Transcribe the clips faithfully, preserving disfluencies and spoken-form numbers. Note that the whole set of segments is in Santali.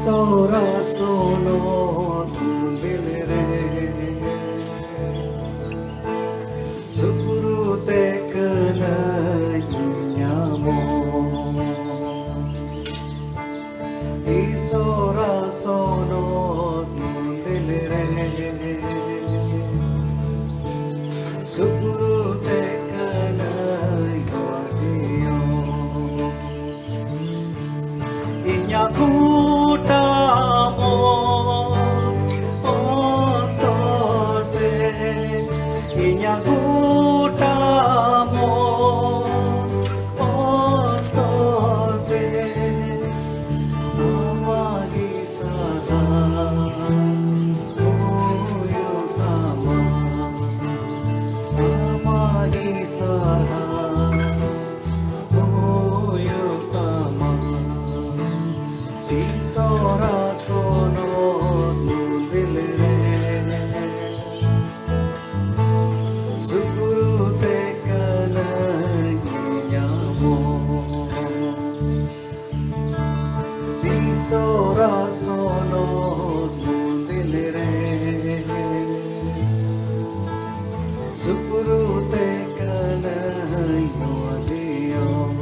ᱥᱚᱨᱟ ᱥᱚᱱᱚᱛ ᱢᱚᱱᱫᱤᱨ ᱨᱮ ᱥᱩᱯᱨᱩ ᱛᱮ ᱠᱟᱹᱱᱟᱹᱧ ᱧᱟᱢᱚᱜ᱾ ᱤᱥᱚᱨᱟ ᱥᱚᱱᱚᱛ ᱢᱚᱱᱫᱤᱨ ᱨᱮ ᱥᱩᱯᱨᱩ ᱛᱮ ᱠᱟᱹᱱᱟᱹᱧ ᱱᱚᱣᱟ ᱡᱤᱭᱚᱱ᱾ ᱤᱧᱟᱜ ᱜᱚᱴᱟ ᱢᱚᱱ ᱚᱱᱛᱚᱨ ᱛᱮ, ᱤᱧᱟᱜ ᱜᱚᱴᱟ ᱢᱚᱱ ᱚᱱᱛᱚᱨ ᱛᱮ, ᱟᱢᱟᱜ ᱜᱮ ᱥᱟᱨᱦᱟᱣ ᱦᱩᱭᱩᱜ ᱛᱟᱢᱟ, ᱟᱢᱟᱜ ᱜᱮ ᱥᱟᱨᱦᱟᱣ ᱦᱩᱭᱩᱜ ᱛᱟᱢᱟ᱾ ᱤᱥᱚᱨᱟ ᱥᱚᱱᱚᱛ ᱢᱚᱱᱫᱤᱨ ᱨᱮ ᱥᱩᱯᱨᱩ ᱛᱮ ᱠᱟᱹᱱᱟᱹᱧ ᱧᱟᱢᱚᱜ᱾ ᱤᱥᱚᱨᱟ ᱥᱚᱱᱚᱛ ᱢᱚᱱᱫᱤᱨ ᱨᱮ ᱥᱩᱯᱨᱩ ᱛᱮ ᱠᱟᱹᱱᱟᱹᱧ ᱱᱚᱣᱟ ᱡᱤᱭᱚᱱ᱾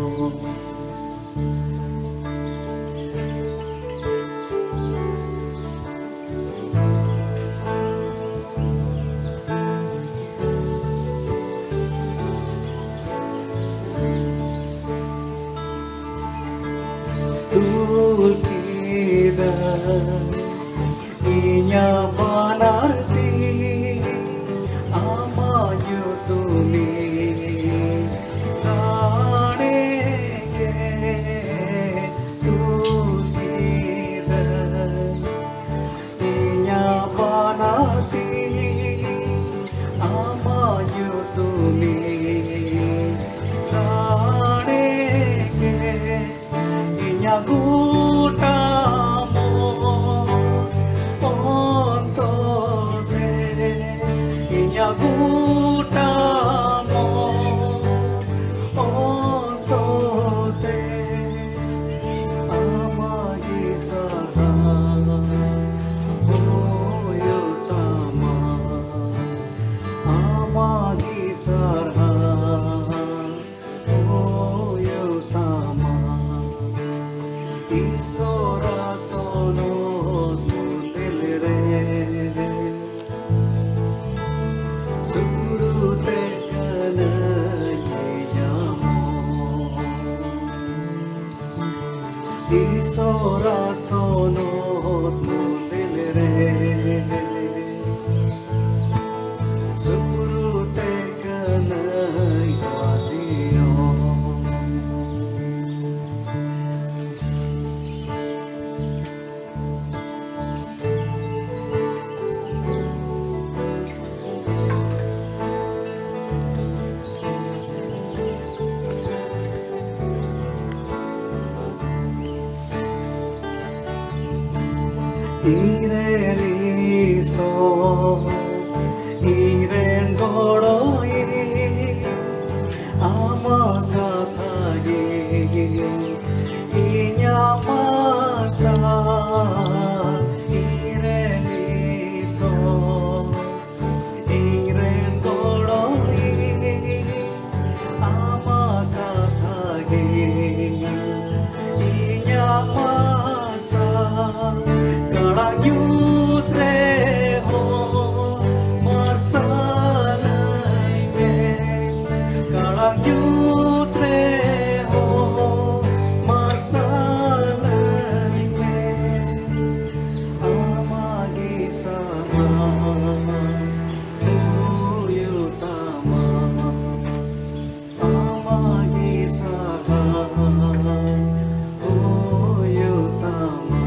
ᱛᱩᱞ ᱠᱮᱫᱟ ᱤᱧᱟᱜ ᱵᱟᱱᱟᱨ ᱛᱤ ᱟᱢᱟᱜ ᱧᱩᱛᱩᱢᱤᱧ ᱫᱟᱲᱮ ᱜᱮ ᱛᱩᱞ ᱠᱮᱫᱟ᱾ ᱤᱧᱟᱜ ᱵᱟᱱᱟᱨ ᱛᱤ ᱟᱢᱟᱜ ᱧᱩᱛᱩᱢᱤᱧ ᱫᱟᱲᱮ ᱜᱮ᱾ ᱤᱧᱟᱜ ᱜᱚᱴᱟ ᱢᱚᱱ ᱚᱱᱛᱚᱨ ᱥᱚᱨᱟ ᱥᱚᱱᱚᱛ ᱢᱚᱱᱫᱤᱨ ᱨᱮ ᱥᱩᱯᱨᱩ ᱛᱮ ᱠᱟᱹᱱᱟᱹᱧ ᱡᱤᱭᱚᱱ᱾ ᱤᱧᱨᱮᱱ ᱤᱥᱚᱨ, ᱤᱧᱨᱮᱱ ᱜᱚᱲᱚᱭᱤᱡ, ᱟᱢᱟᱜ ᱠᱟᱛᱷᱟ ᱜᱮ ᱤᱧᱟᱜ ᱟᱥᱟ᱾ ᱤᱧᱨᱮᱱ ᱤᱥᱚᱨ, ᱤᱧᱨᱮᱱ ᱜᱚᱲᱚᱭᱤᱡ, ᱟᱢᱟᱜ ᱠᱟᱛᱷᱟ ᱜᱮ ᱤᱧᱟᱜ ᱟᱥᱟ᱾ ᱠᱟᱲᱟᱝ ᱧᱩᱛ ᱨᱮᱦᱚᱸ ᱢᱟᱨᱥᱟᱞᱟᱹᱧ ᱢᱮ, ᱠᱟᱲᱟᱝ ᱧᱩᱛ ᱨᱮᱦᱚᱸ ᱢᱟᱨᱥᱟᱞᱟᱹᱧ ᱢᱮ᱾ ᱟᱢᱟᱜ ᱜᱮ ᱥᱟᱦᱟᱨ ᱦᱩᱭᱩᱜ ᱛᱟᱢᱟ, ᱟᱢᱟᱜ ᱜᱮ ᱥᱟᱦᱟᱨ ᱦᱩᱭᱩᱜ ᱛᱟᱢᱟ᱾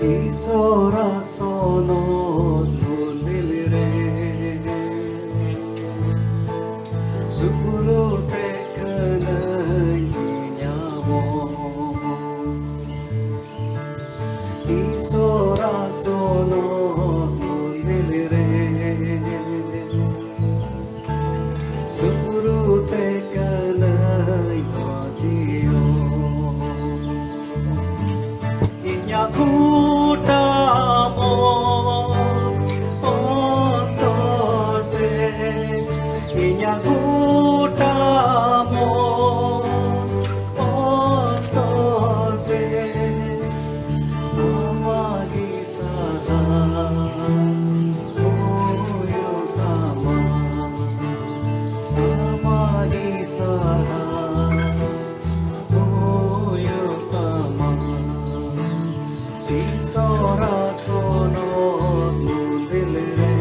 ᱤᱥᱚᱨᱟᱜ ᱥᱚᱱᱚᱛ ᱢᱚᱱᱫᱤᱨ ᱨᱮ ᱥᱩᱯᱨᱩ ᱛᱮ ᱠᱟᱹᱱᱟᱹᱧ ᱧᱟᱢᱚᱜ᱾ ᱤᱥᱚᱨᱟᱜ ᱥᱚᱱᱚᱛ ᱢᱚᱱᱫᱤᱨ ᱨᱮ ᱥᱩᱯᱨᱩ ᱛᱮ ᱠᱟᱹᱱᱟᱹᱧ ᱡᱤᱭᱚᱱ᱾ ᱤᱧᱟᱜ ᱜᱚᱴᱟ ᱢᱚᱱ ᱚᱱᱛᱚᱨ ᱛᱮ, ᱤᱧᱟᱜ ᱜᱚᱴᱟ ᱢᱚᱱ ᱚᱱᱛᱚᱨ ᱛᱮ ᱥᱟᱨᱦᱟᱣ ᱦᱩᱭᱩᱜ ᱛᱟᱢᱟ, ᱤᱥᱚᱨᱟᱜ ᱥᱚᱱᱚᱛ ᱢᱚᱱᱫᱤᱞ ᱨᱮ,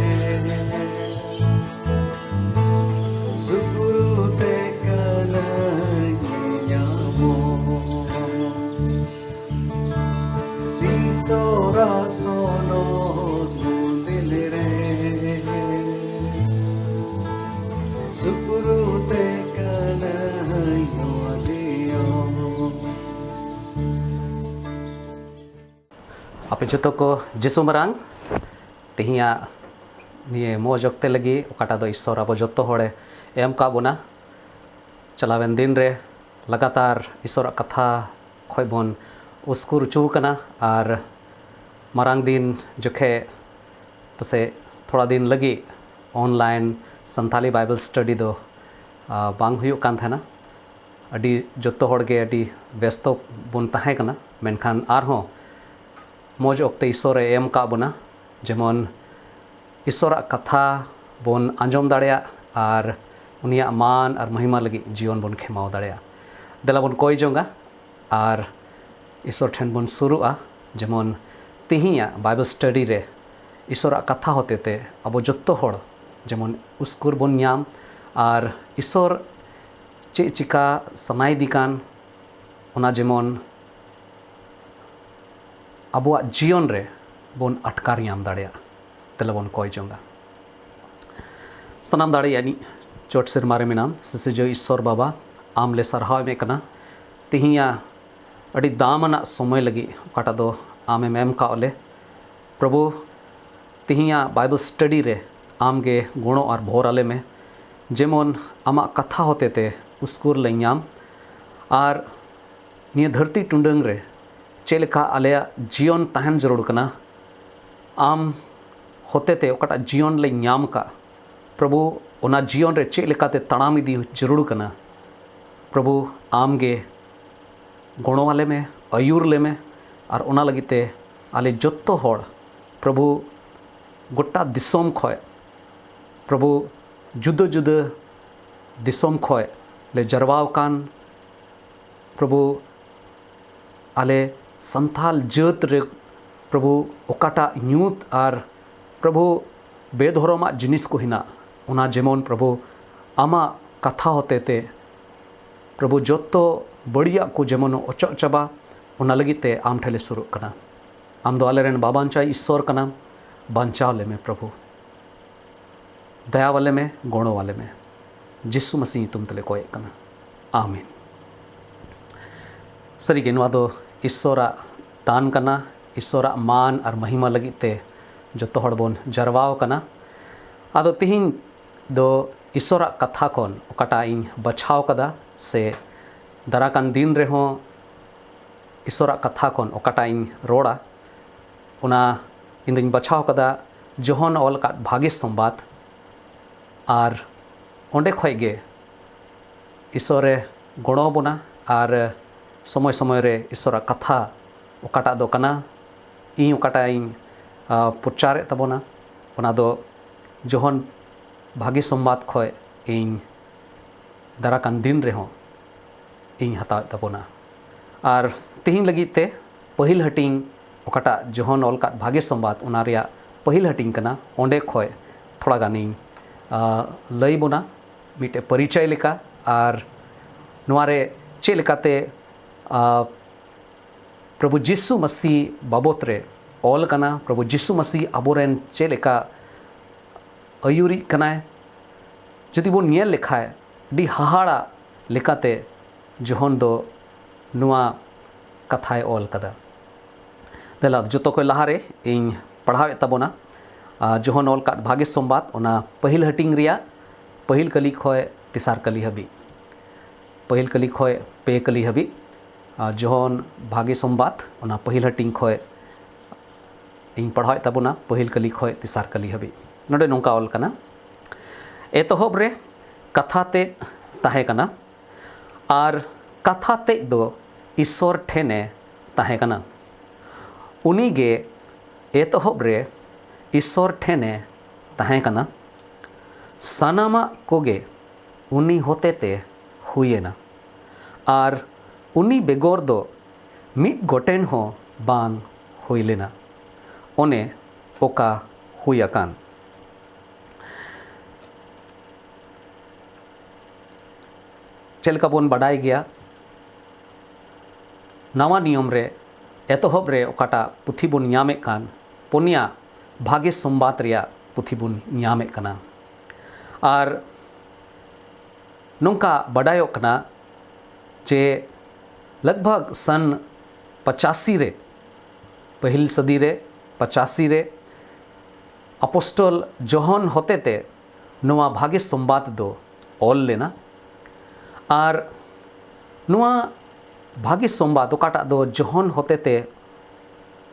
ᱥᱩᱯᱩᱨᱩ ᱛᱮ ᱠᱟᱱᱟᱧ ᱧᱟᱢᱚᱜ᱾ ᱤᱥᱚᱨᱟᱜ ᱥᱚᱱᱚᱛ ᱢᱚᱱᱫᱤᱞ ᱨᱮ, ᱥᱩᱯᱩᱨᱩ ᱛᱮ ᱠᱟᱱᱟᱧ ᱱᱚᱣᱟ ᱡᱤᱭᱚᱱ᱾ ᱟᱯᱮ ᱡᱚᱛᱚ ᱠᱚ ᱡᱤᱥᱩ ᱢᱟᱨᱟᱝ ᱛᱮᱦᱮᱧᱟᱜ ᱱᱤᱭᱟᱹ ᱢᱚᱡᱽ ᱚᱠᱛᱮ ᱞᱟᱹᱜᱤᱫ, ᱚᱠᱟᱴᱟᱜ ᱫᱚ ᱤᱥᱚᱨ ᱟᱵᱚ ᱡᱚᱛᱚ ᱦᱚᱲᱮ ᱮᱢ ᱠᱟᱜ ᱵᱚᱱᱟ᱾ ᱪᱟᱞᱟᱣᱮᱱ ᱫᱤᱱ ᱨᱮ ᱞᱟᱜᱟᱛᱟᱨ ᱤᱥᱚᱨᱟᱜ ᱠᱟᱛᱷᱟ ᱠᱷᱚᱡ ᱵᱚᱱ ᱩᱥᱠᱩᱨ ᱦᱚᱪᱚ ᱟᱠᱟᱱᱟ, ᱟᱨ ᱢᱟᱨᱟᱝ ᱫᱤᱱ ᱡᱚᱠᱷᱮᱡ ᱯᱟᱥᱮᱡ ᱛᱷᱚᱲᱟ ᱫᱤᱱ ᱞᱟᱹᱜᱤᱫ online ᱥᱟᱱᱛᱟᱞᱤ Bible study ᱫᱚ, ᱟ, ᱵᱟᱝ ᱦᱩᱭᱩᱜ ᱠᱟᱱ ᱛᱟᱦᱮᱱᱟ᱾ ᱟᱹᱰᱤ, ᱡᱚᱛᱚ ᱦᱚᱲ ᱜᱮ ᱟᱹᱰᱤ ᱵᱮᱥᱛᱚ ᱵᱚᱱ ᱛᱟᱦᱮᱸ ᱠᱟᱱᱟ, ᱢᱮᱱᱠᱷᱟᱱ ᱟᱨᱦᱚᱸ ᱢᱚᱡᱽ ᱚᱠᱛᱮ ᱤᱥᱚᱨᱮ ᱮᱢ ᱠᱟᱜ ᱵᱚᱱᱟ, ᱡᱮᱢᱚᱱ ᱤᱥᱚᱨᱟᱜ ᱠᱟᱛᱷᱟ ᱵᱚᱱ ᱟᱸᱡᱚᱢ ᱫᱟᱲᱮᱭᱟᱜ ᱟᱨ ᱩᱱᱤᱭᱟᱜ ᱢᱟᱱ ᱟᱨ ᱢᱚᱦᱤᱢᱟ ᱞᱟᱹᱜᱤᱫ ᱡᱤᱭᱚᱱ ᱵᱚᱱ ᱠᱷᱮᱢᱟᱣ ᱫᱟᱲᱮᱭᱟᱜ᱾ ᱫᱮᱞᱟ ᱵᱚᱱ ᱠᱚᱭ ᱡᱚᱝᱟ ᱟᱨ ᱤᱥᱚᱨ ᱴᱷᱮᱱ ᱵᱚᱱ ᱥᱩᱨᱩᱜᱼᱟ, ᱡᱮᱢᱚᱱ ᱛᱤᱦᱤᱧᱟᱜ Bible study ᱨᱮ ᱤᱥᱚᱨᱟᱜ ᱠᱟᱛᱷᱟ ᱦᱚᱛᱮᱛᱮ ᱟᱵᱚ ᱡᱚᱛᱚ ᱦᱚᱲ ᱡᱮᱢᱚᱱ ᱩᱥᱠᱩᱨ ᱵᱚᱱ ᱧᱟᱢ ᱟᱨ ᱤᱥᱚᱨ ᱪᱮᱫ ᱪᱤᱠᱟ ᱥᱟᱱᱟᱭᱮᱫᱮ ᱠᱟᱱ, ᱚᱱᱟ ᱡᱮᱢᱚᱱ ᱟᱵᱚᱣᱟᱜ ᱡᱤᱭᱚᱱ ᱨᱮ ᱵᱚᱱ ᱟᱴᱠᱟᱨ ᱧᱟᱢ ᱫᱟᱲᱮᱭᱟᱜ᱾ ᱫᱮᱞᱟ ᱵᱚᱱ ᱠᱚᱭ ᱡᱚᱝᱟ᱾ ᱥᱟᱱᱟᱢ ᱫᱟᱲᱮᱭᱟᱱᱤᱡ ᱪᱚᱴ ᱥᱮᱨᱢᱟ ᱨᱮ ᱢᱮᱱᱟᱢ ᱥᱤᱥᱤᱨᱡᱟᱹᱣ ᱤᱥᱚᱨ ᱵᱟᱵᱟ, ᱟᱢ ᱞᱮ ᱥᱟᱨᱦᱟᱣ ᱮᱢᱮᱫ ᱠᱟᱱᱟ ᱛᱤᱦᱤᱧᱟᱜ ᱟᱹᱰᱤ ᱫᱟᱢ ᱟᱱᱟᱜ ᱥᱚᱢᱚᱭ ᱞᱟᱹᱜᱤᱫ, ᱚᱠᱟᱴᱟᱜ ᱫᱚ ᱟᱢᱮᱢ ᱮᱢ ᱠᱟᱜ ᱞᱮ᱾ ᱯᱨᱚᱵᱷᱩ, ᱛᱤᱦᱤᱧᱟᱜ Bible study ᱨᱮ ᱟᱢ ᱜᱮ ᱜᱚᱲᱚ ᱟᱨ ᱵᱷᱚᱨ ᱟᱞᱮ ᱢᱮ, ᱡᱮᱢᱚᱱ ᱟᱢᱟᱜ ᱠᱟᱛᱷᱟ ᱦᱚᱛᱮᱛᱮ ᱩᱥᱠᱩᱨ ᱞᱮ ᱧᱟᱢ, ᱟᱨ ᱱᱤᱭᱟᱹ ᱫᱷᱟᱹᱨᱛᱤ ᱴᱩᱰᱟᱹᱝ ᱨᱮ ᱪᱮᱫ ᱞᱮᱠᱟ ᱟᱞᱮᱭᱟᱜ ᱡᱤᱭᱚᱱ ᱛᱟᱦᱮᱱ ᱡᱟᱹᱨᱩᱲ ᱠᱟᱱᱟ, ᱟᱢ ᱦᱚᱛᱮᱛᱮ ᱚᱠᱟᱴᱟᱜ ᱡᱤᱭᱚᱱ ᱞᱮ ᱧᱟᱢ ᱠᱟᱜ, ᱯᱨᱚᱵᱷᱩ, ᱚᱱᱟ ᱡᱤᱭᱚᱱ ᱨᱮ ᱪᱮᱫ ᱞᱮᱠᱟᱛᱮ ᱛᱟᱲᱟᱢ ᱤᱫᱤ ᱡᱟᱹᱨᱩᱲ ᱠᱟᱱᱟ, ᱯᱨᱚᱵᱷᱩ, ᱟᱢ ᱜᱮ ᱜᱚᱲᱚ ᱟᱞᱮ ᱢᱮ, ᱟᱹᱭᱩᱨ ᱞᱮ ᱢᱮ, ᱟᱨ ᱚᱱᱟ ᱞᱟᱹᱜᱤᱫ ᱛᱮ ᱟᱞᱮ ᱡᱚᱛᱚ ᱦᱚᱲ, ᱯᱨᱚᱵᱷᱩ, ᱜᱚᱴᱟ ᱫᱤᱥᱚᱢ ᱠᱷᱚᱡ, ᱯᱨᱚᱵᱷᱩ, ᱡᱩᱫᱟᱹ ᱡᱩᱫᱟᱹ ᱫᱤᱥᱚᱢ ᱠᱷᱚᱡ ᱞᱮ ᱡᱟᱨᱣᱟ ᱟᱠᱟᱱ, ᱯᱨᱚᱵᱷᱩ, ᱟᱞᱮ ᱥᱟᱱᱛᱟᱞ ᱡᱟᱹᱛ ᱨᱮ, ᱯᱨᱚᱵᱷᱩ, ᱚᱠᱟᱴᱟᱜ ᱧᱩᱛ ᱟᱨ, ᱯᱨᱚᱵᱷᱩ, ᱵᱮᱫᱷᱚᱨᱚᱢᱟᱜ ᱡᱤᱱᱤᱥ ᱠᱚ ᱦᱮᱱᱟᱜ, ᱚᱱᱟ ᱡᱮᱢᱚᱱ, ᱯᱨᱚᱵᱷᱩ, ᱟᱢᱟᱜ ᱠᱟᱛᱷᱟ ᱦᱚᱛᱮ ᱛᱮ, ᱯᱨᱚᱵᱷᱩ, ᱡᱚᱛᱚ ᱵᱟᱹᱲᱤᱡᱟᱜ ᱠᱚ ᱡᱮᱢᱚᱱ ᱚᱪᱚᱜ ᱪᱟᱵᱟ, ᱚᱱᱟ ᱞᱟᱹᱜᱤᱫ ᱛᱮ ᱟᱢ ᱴᱷᱮᱱ ᱞᱮ ᱥᱩᱨᱩᱜ ᱠᱟᱱᱟ᱾ ᱟᱢ ᱫᱚ ᱟᱞᱮ ᱨᱮᱱ ᱵᱟᱵᱟᱧᱪᱟᱭ ᱤᱥᱥᱚᱨ ᱠᱟᱱᱟᱢ᱾ ᱵᱟᱧᱪᱟᱣ ᱞᱮᱢᱮ, ᱯᱨᱚᱵᱷᱩ᱾ ᱫᱟᱭᱟ ᱟᱞᱮ ᱢᱮ, ᱜᱚᱲᱚ ᱟᱞᱮ ᱢᱮ᱾ ᱡᱤᱥᱩ ᱢᱟᱹᱥᱤ ᱧᱩᱛᱩᱢ ᱛᱮᱞᱮ ᱠᱚᱭᱮᱜ ᱠᱟᱱᱟ᱾ ᱟᱢᱮᱱ᱾ ᱥᱟᱹᱨᱤᱜᱮ, ᱱᱚᱣᱟ ᱫᱚ ᱤᱥᱥᱚᱨᱟᱜ ᱫᱟᱱ ᱠᱟᱱᱟ᱾ ᱤᱥᱥᱚᱨᱟᱜ ᱢᱟᱱ ᱟᱨ ᱢᱚᱦᱤᱢᱟ ᱞᱟᱹᱜᱤᱫ ᱛᱮ ᱡᱚᱛᱚ ᱦᱚᱲ ᱵᱚᱱ ᱡᱟᱨᱣᱟᱣ ᱠᱟᱱᱟ᱾ ᱟᱫᱚ ᱛᱤᱦᱤᱧ ᱫᱚ ᱤᱥᱥᱚᱨᱟᱜ ᱠᱟᱛᱷᱟ ᱠᱷᱚᱱ ᱚᱠᱟᱴᱟᱜ ᱤᱧ ᱵᱟᱪᱷᱟᱣ ᱠᱟᱫᱟ, ᱥᱮ ᱫᱟᱨᱟᱠᱟᱱ ᱫᱤᱱ ᱨᱮᱦᱚᱸ ᱤᱥᱥᱚᱨᱟᱜ ᱠᱟᱛᱷᱟ ᱠᱷᱚᱱ ᱚᱠᱟᱴᱟᱜ ᱤᱧ ᱨᱚᱲᱟ, ᱚᱱᱟ ᱤᱧᱫᱚᱧ ᱵᱟᱪᱷᱟᱣ ᱠᱟᱫᱟ ᱡᱚᱦᱚᱱ ᱚᱞ ᱟᱠᱟᱫ ᱵᱷᱟᱹᱜᱤ ᱥᱚᱢᱵᱟᱫ᱾ ᱟᱨ ᱚᱸᱰᱮ ᱠᱷᱚᱡ ᱜᱮ ᱤᱥᱥᱚᱨᱮ ᱜᱚᱲᱚ ᱟᱵᱚᱱᱟ᱾ ᱟᱨ ᱥᱚᱢᱚᱭ ᱥᱚᱢᱚᱭ ᱨᱮ ᱤᱥᱥᱚᱨᱟᱜ ᱠᱟᱛᱷᱟ ᱚᱠᱟᱴᱟᱜ ᱫᱚ ᱠᱟᱱᱟ, ᱤᱧ ᱚᱠᱟᱴᱟᱜ ᱤᱧ, ᱟ, ᱯᱨᱚᱪᱟᱨᱮᱫ ᱛᱟᱵᱚᱱᱟ, ᱚᱱᱟ ᱫᱚ ᱡᱚᱦᱚᱱ ᱵᱷᱟᱹᱜᱤ ᱥᱚᱢᱵᱟᱫ ᱠᱷᱚᱡ ᱤᱧ ᱫᱟᱨᱟᱠᱟᱱ ᱫᱤᱱ ᱨᱮᱦᱚᱸ ᱤᱧ ᱦᱟᱛᱟᱣᱮᱫ ᱛᱟᱵᱚᱱᱟ᱾ ᱟᱨ ᱛᱤᱦᱤᱧ ᱞᱟᱹᱜᱤᱫ ᱛᱮ ᱯᱟᱹᱦᱤᱞ ᱦᱟᱹᱴᱤᱧ, ᱚᱠᱟᱴᱟᱜ ᱡᱚᱦᱚᱱ ᱚᱞ ᱠᱟᱫ ᱵᱷᱟᱹᱜᱤ ᱥᱚᱢᱵᱟᱫ, ᱚᱱᱟ ᱨᱮᱭᱟᱜ ᱯᱟᱹᱦᱤᱞ ᱦᱟᱹᱴᱤᱧ ᱠᱟᱱᱟ, ᱚᱸᱰᱮ ᱠᱷᱚᱡ ᱛᱷᱚᱲᱟ ᱜᱟᱱᱤᱧ, ᱟ, ᱞᱟᱹᱭ ᱵᱚᱱᱟ, ᱢᱤᱫᱴᱮᱡ ᱯᱚᱨᱤᱪᱚᱭ ᱞᱮᱠᱟ᱾ ᱟᱨ ᱱᱚᱣᱟ ᱨᱮ ᱪᱮᱫ ᱞᱮᱠᱟᱛᱮ, ᱟ, ᱯᱨᱚᱵᱷᱩ ᱡᱤᱥᱩ ᱢᱟᱹᱥᱤ ᱵᱟᱵᱚᱛ ᱨᱮ ᱚᱞ ᱠᱟᱱᱟ, ᱯᱨᱚᱵᱷᱩ ᱡᱤᱥᱩ ᱢᱟᱹᱥᱤ ᱟᱵᱚᱨᱮᱱ ᱪᱮᱫ ᱞᱮᱠᱟ ᱟᱹᱭᱩᱨᱤᱡ ᱠᱟᱱᱟᱭ, ᱡᱩᱫᱤ ᱵᱚᱱ ᱧᱮᱞ ᱞᱮᱠᱷᱟᱡ, ᱟᱹᱰᱤ ᱦᱟᱦᱟᱲᱟ ᱞᱮᱠᱟᱛᱮ ᱡᱚᱦᱚᱱ ᱫᱚ ᱱᱚᱣᱟ ᱠᱟᱛᱷᱟᱭ ᱚᱞ ᱠᱟᱫᱟ᱾ ᱫᱮᱞᱟ, ᱡᱚᱛᱚ ᱠᱷᱚᱡ ᱞᱟᱦᱟᱨᱮ ᱤᱧ ᱯᱟᱲᱦᱟᱣᱮᱫ ᱛᱟᱵᱚᱱᱟ, ᱟ, ᱡᱚᱦᱚᱱ ᱚᱞ ᱠᱟᱫ ᱵᱷᱟᱜᱮ ᱥᱚᱢᱵᱟᱫ, ᱚᱱᱟ ᱯᱟᱹᱦᱤᱞ ᱦᱟᱹᱴᱤᱧ ᱨᱮᱭᱟᱜ ᱯᱟᱹᱦᱤᱞ ᱠᱟᱹᱞᱤ ᱠᱷᱚᱡ ᱛᱮᱥᱟᱨ ᱠᱟᱹᱞᱤ ᱦᱟᱹᱵᱤᱡ᱾ ᱯᱟᱹᱦᱤᱞ ᱠᱟᱹᱞᱤ ᱠᱷᱚᱡ ᱯᱮ ᱠᱟᱹᱞᱤ ᱦᱟᱹᱵᱤᱡ, ᱟ, ᱡᱚᱦᱚᱱ ᱵᱷᱟᱜᱮ ᱥᱚᱢᱵᱟᱫ, ᱚᱱᱟ ᱯᱟᱹᱦᱤᱞ ᱦᱟᱹᱴᱤᱧ ᱠᱷᱚᱡ ᱤᱧ ᱯᱟᱲᱦᱟᱣᱮᱫ ᱛᱟᱵᱚᱱᱟ, ᱯᱟᱹᱦᱤᱞ ᱠᱟᱹᱞᱤ ᱠᱷᱚᱡ ᱛᱮᱥᱟᱨ ᱠᱟᱹᱞᱤ ᱦᱟᱹᱵᱤᱡ᱾ ᱱᱚᱰᱮ ᱱᱚᱝᱠᱟ ᱚᱞ ᱠᱟᱱᱟ, ᱮᱛᱚᱦᱚᱵ ᱨᱮ ᱠᱟᱛᱷᱟ ᱛᱮᱫ ᱛᱟᱦᱮᱸ ᱠᱟᱱᱟ, ᱟᱨ ᱠᱟᱛᱷᱟ ᱛᱮᱫ ᱫᱚ ᱤᱥᱥᱚᱨ ᱴᱷᱮᱱᱮ ᱛᱟᱦᱮᱸ ᱠᱟᱱᱟ᱾ ᱩᱱᱤ ᱜᱮ ᱮᱛᱚᱦᱚᱵ ᱨᱮ ᱤᱥᱥᱚᱨ ᱴᱷᱮᱱᱮ ᱛᱟᱦᱮᱸ ᱠᱟᱱᱟ᱾ ᱥᱟᱱᱟᱢᱟᱜ ᱠᱚᱜᱮ ᱩᱱᱤ ᱦᱚᱛᱮᱛᱮ ᱦᱩᱭᱮᱱᱟ᱾ ᱟᱨ ᱩᱱᱤ ᱵᱮᱜᱚᱨ ᱫᱚ ᱢᱤᱫ ᱜᱚᱴᱮᱱ ᱦᱚᱸ ᱵᱟᱝ ᱦᱩᱭ ᱞᱮᱱᱟ᱾ ᱚᱱᱮ ᱚᱠᱟ ᱦᱩᱭ ᱟᱠᱟᱱ᱾ ᱪᱮᱫ ᱞᱮᱠᱟ ᱵᱚᱱ ᱵᱟᱰᱟᱭ ᱜᱮᱭᱟ, ᱱᱟᱣᱟ ᱱᱤᱭᱚᱢ ᱨᱮ ᱮᱛᱚᱦᱚᱵ ᱨᱮ ᱚᱠᱟᱴᱟᱜ ᱯᱩᱛᱷᱤ ᱵᱚᱱ ᱧᱟᱢᱮᱫ ᱠᱟᱱ, ᱯᱩᱱᱭᱟ ᱵᱷᱟᱜᱮ ᱥᱚᱢᱵᱟᱫ ᱨᱮᱭᱟᱜ ᱯᱩᱛᱷᱤ ᱵᱚᱱ ᱧᱟᱢᱮᱫ ᱠᱟᱱᱟ᱾ ᱟᱨ ᱱᱚᱝᱠᱟ ᱵᱟᱰᱟᱭᱚᱜ ᱠᱟᱱᱟ ᱡᱮ ᱞᱟᱜᱽᱵᱷᱟᱜᱽ ᱥᱟᱱ ᱯᱟᱪᱟᱥᱤ ᱨᱮ, ᱯᱟᱹᱦᱤᱞ ᱥᱟᱹᱫᱤ ᱨᱮ, ᱯᱟᱪᱟᱥᱤ ᱨᱮ ᱟᱯᱚᱥᱴᱚᱞ ᱡᱚᱦᱚᱱ ᱦᱚᱛᱮᱛᱮ ᱱᱚᱣᱟ ᱵᱷᱟᱜᱮ ᱥᱚᱢᱵᱟᱫ ᱫᱚ ᱚᱞ ᱞᱮᱱᱟ᱾ ᱟᱨ ᱱᱚᱣᱟ ᱵᱷᱟᱜᱮ ᱥᱚᱢᱵᱟᱫ ᱚᱠᱟᱴᱟᱜ ᱫᱚ ᱡᱚᱦᱚᱱ ᱦᱚᱛᱮᱛᱮ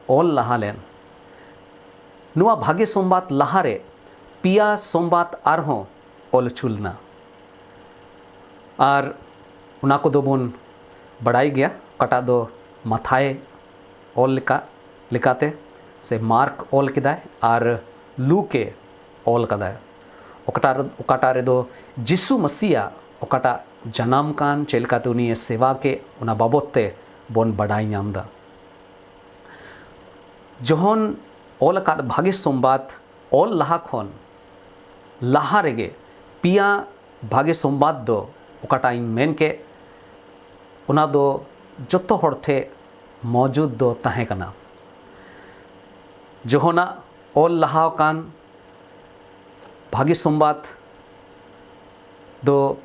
ᱚᱞ ᱞᱟᱦᱟ ᱞᱮᱱ, ᱱᱚᱣᱟ ᱵᱷᱟᱜᱮ ᱥᱚᱢᱵᱟᱫ ᱞᱟᱦᱟᱨᱮ ᱯᱮᱭᱟ ᱥᱚᱢᱵᱟᱫ ᱟᱨᱦᱚᱸ ᱚᱞ ᱦᱚᱪᱚ ᱞᱮᱱᱟ᱾ ᱟᱨ ᱚᱱᱟ ᱠᱚᱫᱚ ᱵᱚᱱ ᱵᱟᱲᱟᱭ ᱜᱮᱭᱟ, ᱚᱠᱟᱴᱟᱜ ᱫᱚ ᱢᱟᱛᱷᱟᱭ ᱚᱞ ᱞᱮᱠᱟ, ᱞᱮᱠᱟᱛᱮ ᱥᱮ ᱢᱟᱨᱠ ᱚᱞ ᱠᱮᱫᱟᱭ ᱟᱨ ᱞᱩᱠ ᱮ ᱚᱞ ᱠᱟᱫᱟᱭ᱾ ᱚᱠᱟᱴᱟᱜ ᱨᱮ-, ᱚᱠᱟᱴᱟᱜ ᱨᱮᱫᱚ ᱡᱤᱥᱩ ᱢᱟᱹᱥᱤᱭᱟᱜ ᱚᱠᱟᱴᱟᱜ ᱡᱟᱱᱟᱢ ᱠᱟᱱ, ᱪᱮᱫ ᱞᱮᱠᱟᱛᱮ ᱩᱱᱤᱭᱮ ᱥᱮᱵᱟ ᱠᱮᱫ, ᱚᱱᱟ ᱵᱟᱵᱚᱫ ᱛᱮ ᱵᱚᱱ ᱵᱟᱰᱟᱭ ᱧᱟᱢ ᱮᱫᱟ᱾ ᱡᱚᱦᱚᱱ ᱚᱞ ᱟᱠᱟᱫ ᱵᱷᱟᱜᱮ ᱥᱚᱢᱵᱟᱫ ᱚᱞ ᱞᱟᱦᱟ ᱠᱷᱚᱱ ᱞᱟᱦᱟ ᱨᱮᱜᱮ ᱯᱮᱭᱟ ᱵᱷᱟᱜᱮ ᱥᱚᱢᱵᱟᱫ ᱫᱚ ᱚᱠᱟᱴᱟᱜ ᱤᱧ ᱢᱮᱱ ᱠᱮᱫ, ᱚᱱᱟ ᱫᱚ ᱡᱚᱛᱚ ᱦᱚᱲ ᱴᱷᱮᱱ ᱢᱚᱡᱩᱫ ᱫᱚ ᱛᱟᱦᱮᱸ ᱠᱟᱱᱟ᱾ ᱡᱚᱦᱚᱱᱟᱜ ᱚᱞ ᱞᱟᱦᱟ ᱟᱠᱟᱱ ᱵᱷᱟᱜᱮ ᱥᱚᱢᱵᱟᱫ ᱫᱚ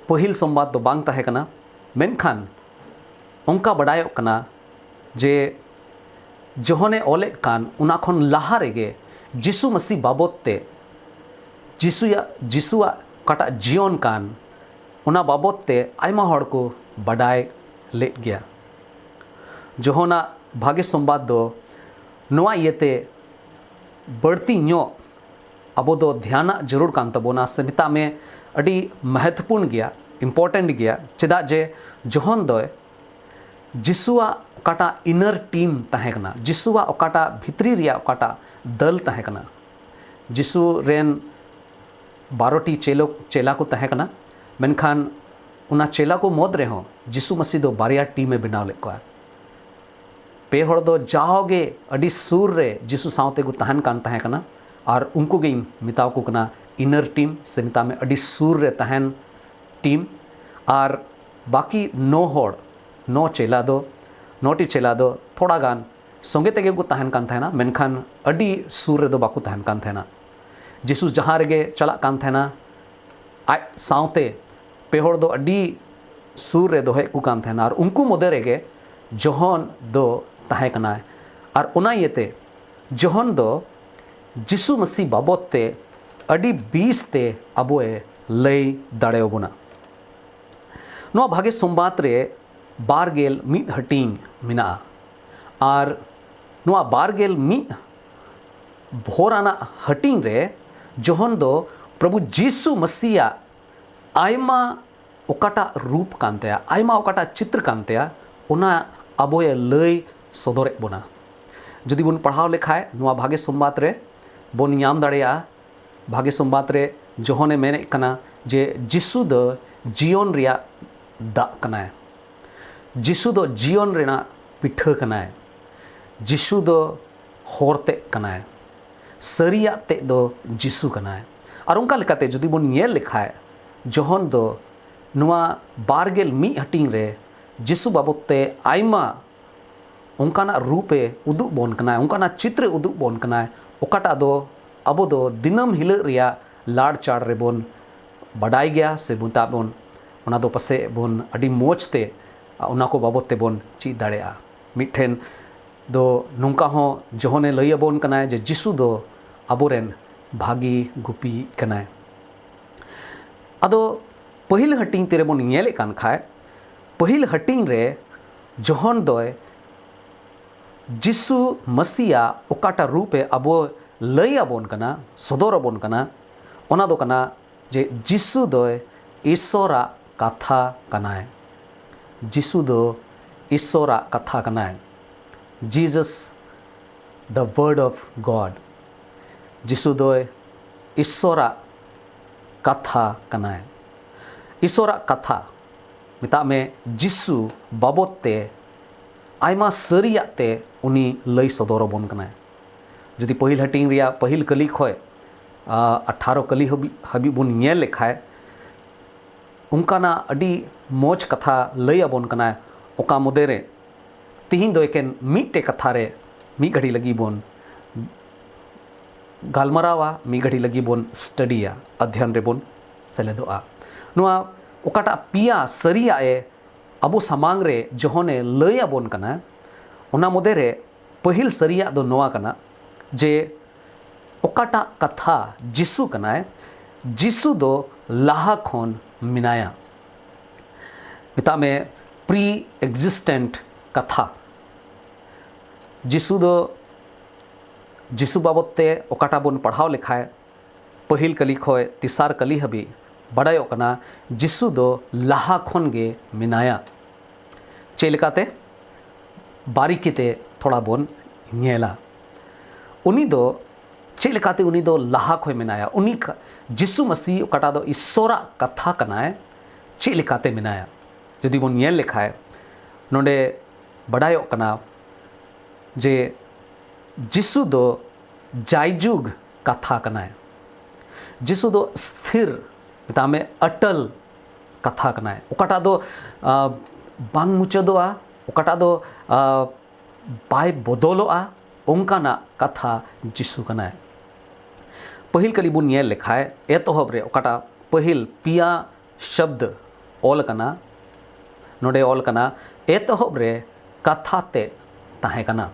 ᱯᱟᱹᱦᱤᱞ ᱥᱚᱢᱵᱟᱫ ᱫᱚ ᱵᱟᱝ ᱛᱟᱦᱮᱸ ᱠᱟᱱᱟ, ᱢᱮᱱᱠᱷᱟᱱ ᱚᱱᱠᱟ ᱵᱟᱰᱟᱭᱚᱜ ᱠᱟᱱᱟ ᱡᱮ ᱡᱚᱦᱚᱱᱮ ᱚᱞᱮᱫ ᱠᱟᱱ ᱚᱱᱟ ᱠᱷᱚᱱ ᱞᱟᱦᱟ ᱨᱮᱜᱮ ᱡᱤᱥᱩ ᱢᱟᱹᱥᱤ ᱵᱟᱵᱚᱫ ᱛᱮ, ᱡᱤᱥᱩᱭᱟᱜ, ᱡᱤᱥᱩᱣᱟᱜ ᱚᱠᱟᱴᱟᱜ ᱡᱤᱭᱚᱱ ᱠᱟᱱ, ᱚᱱᱟ ᱵᱟᱵᱚᱫ ᱛᱮ ᱟᱭᱢᱟ ᱦᱚᱲ ᱠᱚ ᱵᱟᱰᱟᱭ ᱞᱮᱫ ᱜᱮᱭᱟ᱾ ᱡᱚᱦᱚᱱᱟᱜ ᱵᱷᱟᱜᱮ ᱥᱚᱢᱵᱟᱫ ᱫᱚ ᱱᱚᱣᱟ ᱤᱭᱟᱹᱛᱮ ᱵᱟᱹᱲᱛᱤ ᱧᱚᱜ ᱟᱵᱚ ᱫᱚ ᱫᱷᱮᱭᱟᱱᱟᱜ ᱡᱟᱹᱨᱩᱲ ᱠᱟᱱ ᱛᱟᱵᱚᱱᱟ, ᱥᱮ ᱢᱮᱛᱟᱜ ᱢᱮ ᱟᱹᱰᱤ ᱢᱚᱦᱚᱛᱯᱩᱨᱱ ᱜᱮᱭᱟ, ᱤᱢᱯᱚᱨᱴᱮᱱᱴ ᱜᱮᱭᱟ᱾ ᱪᱮᱫᱟᱜ ᱡᱮ ᱡᱚᱦᱚᱱ ᱫᱚ ᱡᱤᱥᱩᱣᱟᱜ ᱚᱠᱟᱴᱟᱜ ᱤᱱᱟᱨ ᱴᱤᱢ ᱛᱟᱦᱮᱸ ᱠᱟᱱᱟ, ᱡᱤᱥᱩᱣᱟᱜ ᱚᱠᱟᱴᱟᱜ ᱵᱷᱤᱛᱨᱤ ᱨᱮᱭᱟᱜ ᱚᱠᱟᱴᱟᱜ ᱫᱟᱹᱞ ᱛᱟᱦᱮᱸ ᱠᱟᱱᱟ, ᱡᱤᱥᱩ ᱨᱮᱱ ᱵᱟᱨᱚᱴᱤ ᱪᱮᱞᱚ-, ᱪᱮᱞᱟ ᱠᱚ ᱛᱟᱦᱮᱸ ᱠᱟᱱᱟ, ᱢᱮᱱᱠᱷᱟᱱ ᱚᱱᱟ ᱪᱮᱞᱟ ᱠᱚ ᱢᱩᱫᱽ ᱨᱮᱦᱚᱸ ᱡᱤᱥᱩ ᱢᱟᱹᱥᱤ ᱫᱚ ᱵᱟᱨᱭᱟ ᱴᱤᱢ ᱮ ᱵᱮᱱᱟᱣ ᱞᱮᱫ ᱠᱚᱣᱟ᱾ ᱯᱮ ᱦᱚᱲ ᱫᱚ ᱡᱟᱣᱜᱮ ᱟᱹᱰᱤ ᱥᱩᱨ ᱨᱮ ᱡᱤᱥᱩ ᱥᱟᱶᱛᱮ ᱠᱚ ᱛᱟᱦᱮᱱ ᱠᱟᱱ ᱛᱟᱦᱮᱸ ᱠᱟᱱᱟ, ᱟᱨ ᱩᱱᱠᱩ ᱜᱤᱧ ᱢᱮᱛᱟᱣ ᱠᱚ ᱠᱟᱱᱟ ᱤᱱᱟᱨ ᱴᱤᱢ, ᱥᱮ ᱢᱮᱛᱟᱜ ᱢᱮ ᱟᱹᱰᱤ ᱥᱩᱨ ᱨᱮ ᱛᱟᱦᱮᱱ ᱴᱤᱢ᱾ ᱟᱨ ᱵᱟᱹᱠᱤ ᱱᱚ ᱦᱚᱲ, ᱱᱚ ᱪᱮᱞᱟ ᱫᱚ, ᱱᱚᱴᱤ ᱪᱮᱞᱟ ᱫᱚ ᱛᱷᱚᱲᱟ ᱜᱟᱱ ᱥᱚᱸᱜᱮ ᱛᱮᱜᱮ ᱠᱚ ᱛᱟᱦᱮᱱ ᱠᱟᱱ ᱛᱟᱦᱮᱱᱟ, ᱢᱮᱱᱠᱷᱟᱱ ᱟᱹᱰᱤ ᱥᱩᱨ ᱨᱮᱫᱚ ᱵᱟᱠᱚ ᱛᱟᱦᱮᱱ ᱠᱟᱱ ᱛᱟᱦᱮᱱᱟ᱾ ᱡᱤᱥᱩ ᱡᱟᱦᱟᱸ ᱨᱮᱜᱮ ᱪᱟᱞᱟᱜ ᱠᱟᱱ ᱛᱟᱦᱮᱱᱟ, ᱟᱡ ᱥᱟᱶᱛᱮ ᱯᱮ ᱦᱚᱲ ᱫᱚ ᱟᱹᱰᱤ ᱥᱩᱨ ᱨᱮ ᱫᱚᱦᱚᱭᱮᱫ ᱠᱚ ᱠᱟᱱ ᱛᱟᱦᱮᱱᱟ, ᱟᱨ ᱩᱱᱠᱩ ᱢᱚᱫᱽᱫᱷᱮ ᱨᱮᱜᱮ ᱡᱚᱦᱚᱱ ᱫᱚ ᱛᱟᱦᱮᱸ ᱠᱟᱱᱟᱭ᱾ ᱟᱨ ᱚᱱᱟ ᱤᱭᱟᱹᱛᱮ ᱡᱚᱦᱚᱱ ᱫᱚ ᱡᱤᱥᱩ ᱢᱟᱹᱥᱤ ᱵᱟᱵᱚᱫ ᱛᱮ ᱟᱹᱰᱤ ᱵᱮᱥ ᱛᱮ ᱟᱵᱚᱭ ᱞᱟᱹᱭ ᱫᱟᱲᱮᱭᱟᱵᱚᱱᱟ᱾ ᱱᱚᱣᱟ ᱵᱷᱟᱜᱮ ᱥᱚᱢᱵᱟᱫ ᱨᱮ ᱵᱟᱨ ᱜᱮᱞ ᱢᱤᱫ ᱦᱟᱹᱴᱤᱧ ᱢᱮᱱᱟᱜᱼᱟ, ᱟᱨ ᱱᱚᱣᱟ ᱵᱟᱨ ᱜᱮᱞ ᱢᱤᱫ ᱵᱷᱳᱨ ᱟᱱᱟᱜ ᱦᱟᱹᱴᱤᱧ ᱨᱮ ᱡᱚᱦᱚᱱ ᱫᱚ ᱯᱨᱚᱵᱷᱩ ᱡᱤᱥᱩ ᱢᱟᱹᱥᱤᱭᱟᱜ ᱟᱭᱢᱟ ᱚᱠᱟᱴᱟᱜ ᱨᱩᱯ ᱠᱟᱱ ᱛᱟᱭᱟ, ᱟᱭᱢᱟ ᱚᱠᱟᱴᱟᱜ ᱪᱤᱛᱨ ᱠᱟᱱ ᱛᱟᱭᱟ, ᱚᱱᱟ ᱟᱵᱚᱭ ᱞᱟᱹᱭ ᱥᱚᱫᱚᱨᱮᱫ ᱵᱚᱱᱟ᱾ ᱡᱩᱫᱤ ᱵᱚᱱ ᱯᱟᱲᱦᱟᱣ ᱞᱮᱠᱷᱟᱡ ᱱᱚᱣᱟ ᱵᱷᱟᱜᱮ ᱥᱚᱢᱵᱟᱫ ᱨᱮ ᱵᱚᱱ ᱧᱟᱢ ᱫᱟᱲᱮᱭᱟᱜᱼᱟ, ᱵᱷᱟᱜᱮ ᱥᱚᱢᱵᱟᱫ ᱨᱮ ᱡᱚᱦᱚᱱᱮ ᱢᱮᱱᱮᱫ ᱠᱟᱱᱟ ᱡᱮ ᱡᱤᱥᱩ ᱫᱚ ᱡᱤᱭᱚᱱ ᱨᱮᱭᱟᱜ ᱫᱟᱜ ᱠᱟᱱᱟᱭ, ᱡᱤᱥᱩ ᱫᱚ ᱡᱤᱭᱚᱱ ᱨᱮᱱᱟᱜ ᱯᱤᱴᱷᱟᱹ ᱠᱟᱱᱟᱭ, ᱡᱤᱥᱩ ᱫᱚ ᱦᱚᱨ ᱛᱮᱫ ᱠᱟᱱᱟᱭ, ᱥᱟᱹᱨᱤᱭᱟᱜ ᱛᱮᱫ ᱫᱚ ᱡᱤᱥᱩ ᱠᱟᱱᱟᱭ᱾ ᱟᱨ ᱚᱱᱠᱟ ᱞᱮᱠᱟᱛᱮ ᱡᱩᱫᱤ ᱵᱚᱱ ᱧᱮᱞ ᱞᱮᱠᱷᱟᱡ, ᱡᱚᱦᱚᱱ ᱫᱚ ᱱᱚᱣᱟ ᱵᱟᱨ ᱜᱮᱞ ᱢᱤᱫ ᱦᱟᱹᱴᱤᱧ ᱨᱮ ᱡᱤᱥᱩ ᱵᱟᱵᱚᱫ ᱛᱮ ᱟᱭᱢᱟ ᱚᱱᱠᱟᱱᱟᱜ ᱨᱩᱯ ᱮ ᱩᱫᱩᱜ ᱵᱚᱱ ᱠᱟᱱᱟᱭ, ᱚᱱᱠᱟᱱᱟᱜ ᱪᱤᱛᱨᱮ ᱩᱫᱩᱜ ᱵᱚᱱ ᱠᱟᱱᱟᱭ, ᱚᱠᱟᱴᱟᱜ ᱫᱚ ᱟᱵᱚ ᱫᱚ ᱫᱤᱱᱟᱹᱢ ᱦᱤᱞᱳᱜ ᱨᱮᱭᱟᱜ ᱞᱟᱲᱪᱟᱲ ᱨᱮᱵᱚᱱ ᱵᱟᱰᱟᱭ ᱜᱮᱭᱟ, ᱥᱮ ᱢᱮᱛᱟᱜ ᱵᱚᱱ, ᱚᱱᱟ ᱫᱚ ᱯᱟᱥᱮᱡ ᱵᱚᱱ ᱟᱹᱰᱤ ᱢᱚᱡᱽ ᱛᱮ ᱚᱱᱟ ᱠᱚ ᱵᱟᱵᱚᱫ ᱛᱮᱵᱚᱱ ᱪᱮᱫ ᱫᱟᱲᱮᱭᱟᱜᱼᱟ᱾ ᱢᱤᱫᱴᱷᱮᱱ ᱫᱚ ᱱᱚᱝᱠᱟ ᱦᱚᱸ ᱡᱚᱦᱚᱱᱮ ᱞᱟᱹᱭ ᱟᱵᱚᱱ ᱠᱟᱱᱟᱭ ᱡᱮ ᱡᱤᱥᱩ ᱫᱚ ᱟᱵᱚᱨᱮᱱ ᱵᱷᱟᱹᱜᱤ ᱜᱩᱯᱤᱭᱤᱡ ᱠᱟᱱᱟᱭ᱾ ᱟᱫᱚ ᱯᱟᱹᱦᱤᱞ ᱦᱟᱹᱴᱤᱧ ᱛᱤᱨᱮᱵᱚᱱ ᱧᱮᱞᱮᱫ ᱠᱟᱱ ᱠᱷᱟᱡ, ᱯᱟᱹᱦᱤᱞ ᱦᱟᱹᱴᱤᱧ ᱨᱮ ᱡᱚᱦᱚᱱ ᱫᱚᱭ ᱡᱤᱥᱩ ᱢᱟᱹᱥᱤᱭᱟᱜ ᱚᱠᱟᱴᱟᱜ ᱨᱩᱯ ᱮ ᱟᱵᱚ ᱞᱟᱹᱭ ᱟᱵᱚᱱ ᱠᱟᱱᱟ, ᱥᱚᱫᱚᱨ ᱟᱵᱚᱱ ᱠᱟᱱᱟ, ᱚᱱᱟ ᱫᱚ ᱠᱟᱱᱟ ᱡᱮ ᱡᱤᱥᱩ ᱫᱚᱭ ᱤᱥᱚᱨᱟᱜ ᱠᱟᱛᱷᱟ ᱠᱟᱱᱟᱭ᱾ ᱡᱤᱥᱩ ᱫᱚ ᱤᱥᱚᱨᱟᱜ ᱠᱟᱛᱷᱟ ᱠᱟᱱᱟᱭ᱾ Jesus, the Word of God. ᱡᱤᱥᱩ ᱫᱚᱭ ᱤᱥᱚᱨᱟᱜ ᱠᱟᱛᱷᱟ ᱠᱟᱱᱟᱭ᱾ ᱤᱥᱚᱨᱟᱜ ᱠᱟᱛᱷᱟ, ᱢᱮᱛᱟᱜ ᱢᱮ, ᱡᱤᱥᱩ ᱵᱟᱵᱚᱫ ᱛᱮ ᱟᱭᱢᱟ ᱥᱟᱹᱨᱤᱭᱟᱜ ᱛᱮ ᱩᱱᱤ ᱞᱟᱹᱭ ᱥᱚᱫᱚᱨ ᱟᱵᱚᱱ ᱠᱟᱱᱟᱭ᱾ ᱡᱩᱫᱤ ᱯᱟᱹᱦᱤᱞ ᱦᱟᱹᱴᱤᱧ ᱨᱮᱭᱟᱜ ᱯᱟᱹᱦᱤᱞ ᱠᱟᱹᱞᱤ ᱠᱷᱚᱱ ᱟᱴᱷᱟᱨᱚ ᱠᱟᱹᱞᱤ ᱦᱟᱹᱵᱤᱡ ᱦᱟᱹᱵᱤᱡ ᱵᱚᱱ ᱧᱮᱞ ᱞᱮᱠᱷᱟᱱ, ᱚᱱᱠᱟᱱᱟᱜ ᱟᱹᱰᱤ ᱢᱚᱡᱽ ᱠᱟᱛᱷᱟ ᱞᱟᱹᱭ ᱟᱵᱚᱱ ᱠᱟᱱᱟᱭ᱾ ᱚᱠᱟ ᱢᱚᱫᱽᱫᱷᱮ ᱨᱮ ᱛᱤᱦᱤᱧ ᱫᱚ ᱮᱠᱮᱱ ᱢᱤᱫᱴᱮᱡ ᱠᱟᱛᱷᱟ ᱨᱮ ᱢᱤᱫ ᱜᱷᱟᱹᱲᱤ ᱞᱟᱹᱜᱤᱫ ᱵᱚᱱ ᱜᱟᱞᱢᱟᱨᱟᱣᱟ, ᱢᱤᱫ ᱜᱷᱟᱹᱲᱤ ᱞᱟᱹᱜᱤᱫ ᱵᱚᱱ ᱥᱴᱟᱰᱤᱭᱟ, ᱚᱫᱷᱭᱚᱱ ᱨᱮᱵᱚᱱ ᱥᱮᱞᱮᱫᱚᱜᱼᱟ᱾ ᱱᱚᱣᱟ ᱚᱠᱟᱴᱟᱜ ᱯᱮᱭᱟ ᱥᱟᱹᱨᱤᱭᱟᱜ ᱮ ᱟᱵᱚ ᱥᱟᱢᱟᱝ ᱨᱮ ᱡᱚᱦᱚᱱᱮ ᱞᱟᱹᱭ ᱟᱵᱚᱱ ᱠᱟᱱᱟ, ᱚᱱᱟ ᱢᱚᱫᱽᱫᱷᱮ ᱨᱮ ᱯᱟᱹᱦᱤᱞ ᱥᱟᱹᱨᱤᱭᱟᱜ ᱫᱚ ᱱᱚᱣᱟ ᱠᱟᱱᱟ ᱡᱮ ᱚᱠᱟᱴᱟᱜ ᱠᱟᱛᱷᱟ ᱡᱤᱥᱩ ᱠᱟᱱᱟᱭ, ᱡᱤᱥᱩ ᱫᱚ ᱞᱟᱦᱟ ᱠᱷᱚᱱ ᱢᱮᱱᱟᱭᱟ᱾ ᱢᱮᱛᱟᱜ ᱢᱮ, ᱯᱨᱤ ᱮᱠᱡᱤᱥᱴᱮᱱᱴ ᱠᱟᱛᱷᱟ᱾ ᱡᱤᱥᱩ ᱫᱚ, ᱡᱤᱥᱩ ᱵᱟᱵᱚᱫ ᱛᱮ ᱚᱠᱟᱴᱟᱜ ᱵᱚᱱ ᱯᱟᱲᱦᱟᱣ ᱞᱮᱠᱷᱟᱡ, ᱯᱟᱹᱦᱤᱞ ᱠᱟᱹᱞᱤ ᱠᱷᱚᱱ ᱛᱮᱥᱟᱨ ᱠᱟᱹᱞᱤ ᱦᱟᱹᱵᱤᱡ ᱵᱟᱰᱟᱭᱚᱜ ᱠᱟᱱᱟ, ᱡᱤᱥᱩ ᱫᱚ ᱞᱟᱦᱟ ᱠᱷᱚᱱ ᱜᱮ ᱢᱮᱱᱟᱭᱟ᱾ ᱪᱮᱫ ᱞᱮᱠᱟᱛᱮ? ᱵᱟᱨᱤᱠᱤ ᱛᱮ ᱛᱷᱚᱲᱟ ᱵᱚᱱ ᱧᱮᱞᱟ᱾ ᱩᱱᱤ ᱫᱚ ᱪᱮᱫ ᱞᱮᱠᱟᱛᱮ, ᱩᱱᱤ ᱫᱚ ᱞᱟᱦᱟ ᱠᱷᱚᱱ ᱢᱮᱱᱟᱭᱟ? ᱩᱱᱤ ᱠᱟ-, ᱡᱤᱥᱩ ᱢᱟᱹᱥᱤ, ᱚᱠᱟᱴᱟᱜ ᱫᱚ ᱤᱥᱥᱚᱨᱟᱜ ᱠᱟᱛᱷᱟ ᱠᱟᱱᱟᱭ, ᱪᱮᱫ ᱞᱮᱠᱟᱛᱮ ᱢᱮᱱᱟᱭᱟ? ᱡᱩᱫᱤ ᱵᱚᱱ ᱧᱮᱞ ᱞᱮᱠᱷᱟᱡ, ᱱᱚᱰᱮ ᱵᱟᱰᱟᱭᱚᱜ ᱠᱟᱱᱟ ᱡᱮ ᱡᱤᱥᱩ ᱫᱚ ᱡᱟᱭᱡᱩᱜᱽ ᱠᱟᱛᱷᱟ ᱠᱟᱱᱟᱭ᱾ ᱡᱤᱥᱩ ᱫᱚ ᱥᱛᱷᱤᱨ, ᱢᱮᱛᱟᱜ ᱢᱮ, ᱟᱴᱟᱞ ᱠᱟᱛᱷᱟ ᱠᱟᱱᱟᱭ, ᱚᱠᱟᱴᱟᱜ ᱫᱚ, ᱟ, ᱵᱟᱝ ᱢᱩᱪᱟᱹᱫᱚᱜᱼᱟ, ᱚᱠᱟᱴᱟᱜ ᱫᱚ, ᱟ, ᱵᱟᱭ ᱵᱚᱫᱚᱞᱚᱜᱼᱟ, ᱚᱱᱠᱟᱱᱟᱜ ᱠᱟᱛᱷᱟ ᱡᱤᱥᱩ ᱠᱟᱱᱟᱭ᱾ ᱯᱟᱹᱦᱤᱞ ᱠᱟᱹᱞᱤ ᱵᱚᱱ ᱧᱮᱞ ᱞᱮᱠᱷᱟᱡ, ᱮᱛᱚᱦᱚᱵ ᱨᱮ ᱚᱠᱟᱴᱟᱜ ᱯᱟᱹᱦᱤᱞ ᱯᱮᱭᱟ ᱥᱚᱵᱫ ᱚᱞ ᱟᱠᱟᱱᱟ, ᱱᱚᱰᱮ ᱚᱞ ᱟᱠᱟᱱᱟ, "ᱮᱛᱚᱦᱚᱵ ᱨᱮ ᱠᱟᱛᱷᱟ ᱛᱮ ᱛᱟᱦᱮᱸ ᱠᱟᱱᱟ᱾"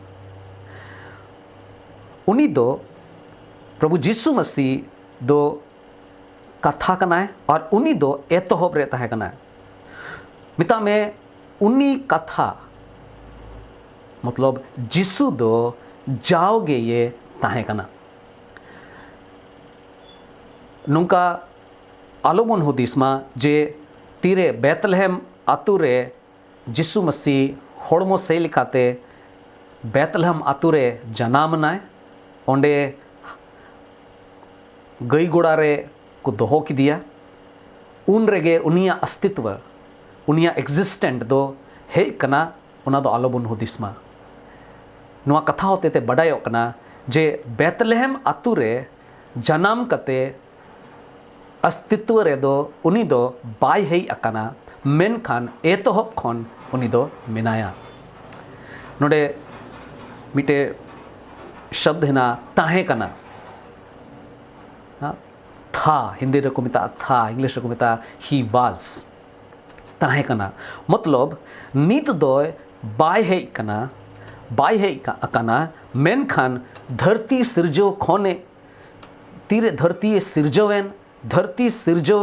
ᱩᱱᱤ ᱫᱚ, ᱯᱨᱚᱵᱷᱩ ᱡᱤᱥᱩ ᱢᱟᱹᱥᱤ ᱫᱚ ᱠᱟᱛᱷᱟ ᱠᱟᱱᱟᱭ ᱟᱨ ᱩᱱᱤ ᱫᱚ ᱮᱛᱚᱦᱚᱵ ᱨᱮ ᱛᱟᱦᱮᱸ ᱠᱟᱱᱟᱭ᱾ ᱢᱮᱛᱟᱜ ᱢᱮ, ᱩᱱᱤ ᱠᱟᱛᱷᱟ, ᱢᱚᱛᱞᱚᱵ ᱡᱤᱥᱩ ᱫᱚ ᱡᱟᱣᱜᱮ ᱭᱮ ᱛᱟᱦᱮᱸ ᱠᱟᱱᱟ᱾ ᱱᱚᱝᱠᱟ ᱟᱞᱚᱵᱚᱱ ᱦᱩᱫᱤᱥ ᱢᱟ ᱡᱮ ᱛᱤᱨᱮ ᱵᱮᱛᱞᱮᱦᱮᱢ ᱟᱛᱳ ᱨᱮ ᱡᱤᱥᱩ ᱢᱟᱹᱥᱤ ᱦᱚᱲᱢᱚ ᱥᱮᱫ ᱞᱮᱠᱟᱛᱮ ᱵᱮᱛᱞᱮᱦᱮᱢ ᱟᱛᱳ ᱨᱮ ᱡᱟᱱᱟᱢ ᱮᱱᱟᱭ, ᱚᱸᱰᱮ ᱜᱟᱹᱭ ᱜᱚᱲᱟ ᱨᱮ ᱠᱚ ᱫᱚᱦᱚ ᱠᱮᱫᱮᱭᱟ᱾ ᱩᱱ ᱨᱮᱜᱮ ᱩᱱᱤᱭᱟᱜ ᱚᱥᱛᱤᱛᱣᱚ, ᱩᱱᱤᱭᱟᱜ existent ᱫᱚ ᱦᱮᱡ ᱠᱟᱱᱟ, ᱚᱱᱟ ᱫᱚ ᱟᱞᱚᱵᱚᱱ ᱦᱩᱫᱤᱥ ᱢᱟ᱾ ᱱᱚᱣᱟ ᱠᱟᱛᱷᱟ ᱦᱚᱛᱮᱛᱮ ᱵᱟᱰᱟᱭᱚᱜ ᱠᱟᱱᱟ ᱡᱮ ᱵᱮᱛᱞᱮᱦᱮᱢ ᱟᱛᱳ ᱨᱮ ᱡᱟᱱᱟᱢ ᱠᱟᱛᱮ ᱚᱥᱛᱤᱛᱣᱚ ᱨᱮᱫᱚ ᱩᱱᱤ ᱫᱚ ᱵᱟᱭ ᱦᱮᱡ ᱟᱠᱟᱱᱟ, ᱢᱮᱱᱠᱷᱟᱱ ᱮᱛᱚᱦᱚᱵ ᱠᱷᱚᱱ ᱩᱱᱤ ᱫᱚ ᱢᱮᱱᱟᱭᱟ᱾ ᱱᱚᱰᱮ ᱢᱤᱫᱴᱮᱡ ᱥᱚᱵᱫ ᱦᱮᱱᱟᱜᱼᱟ, ᱛᱟᱦᱮᱸ ᱠᱟᱱᱟ᱾ ᱦᱟ? ᱛᱷᱟ, ᱦᱤᱱᱫᱤ ᱨᱮᱠᱚ ᱢᱮᱛᱟᱜᱼᱟ ᱛᱷᱟ, ᱤᱝᱞᱤᱥ ᱨᱮᱠᱚ ᱢᱮᱛᱟᱜᱼᱟ he was᱾ ᱛᱟᱦᱮᱸ ᱠᱟᱱᱟ᱾ ᱢᱚᱛᱞᱚᱵ, ᱱᱤᱛ ᱫᱚᱭ ᱵᱟᱭ ᱦᱮᱡ ᱠᱟᱱᱟ, ᱵᱟᱭ ᱦᱮᱡ ᱠᱟ-, ᱟᱠᱟᱱᱟ, ᱢᱮᱱᱠᱷᱟᱱ ᱫᱷᱟᱹᱨᱛᱤ ᱥᱤᱨᱡᱟᱹᱣ ᱠᱷᱚᱱᱮ, ᱛᱤᱨᱮ ᱫᱷᱟᱹᱨᱛᱤᱭᱮ ᱥᱤᱨᱡᱟᱹᱣᱮᱱ, ᱫᱷᱟᱹᱨᱛᱤ ᱥᱤᱨᱡᱟᱹᱣ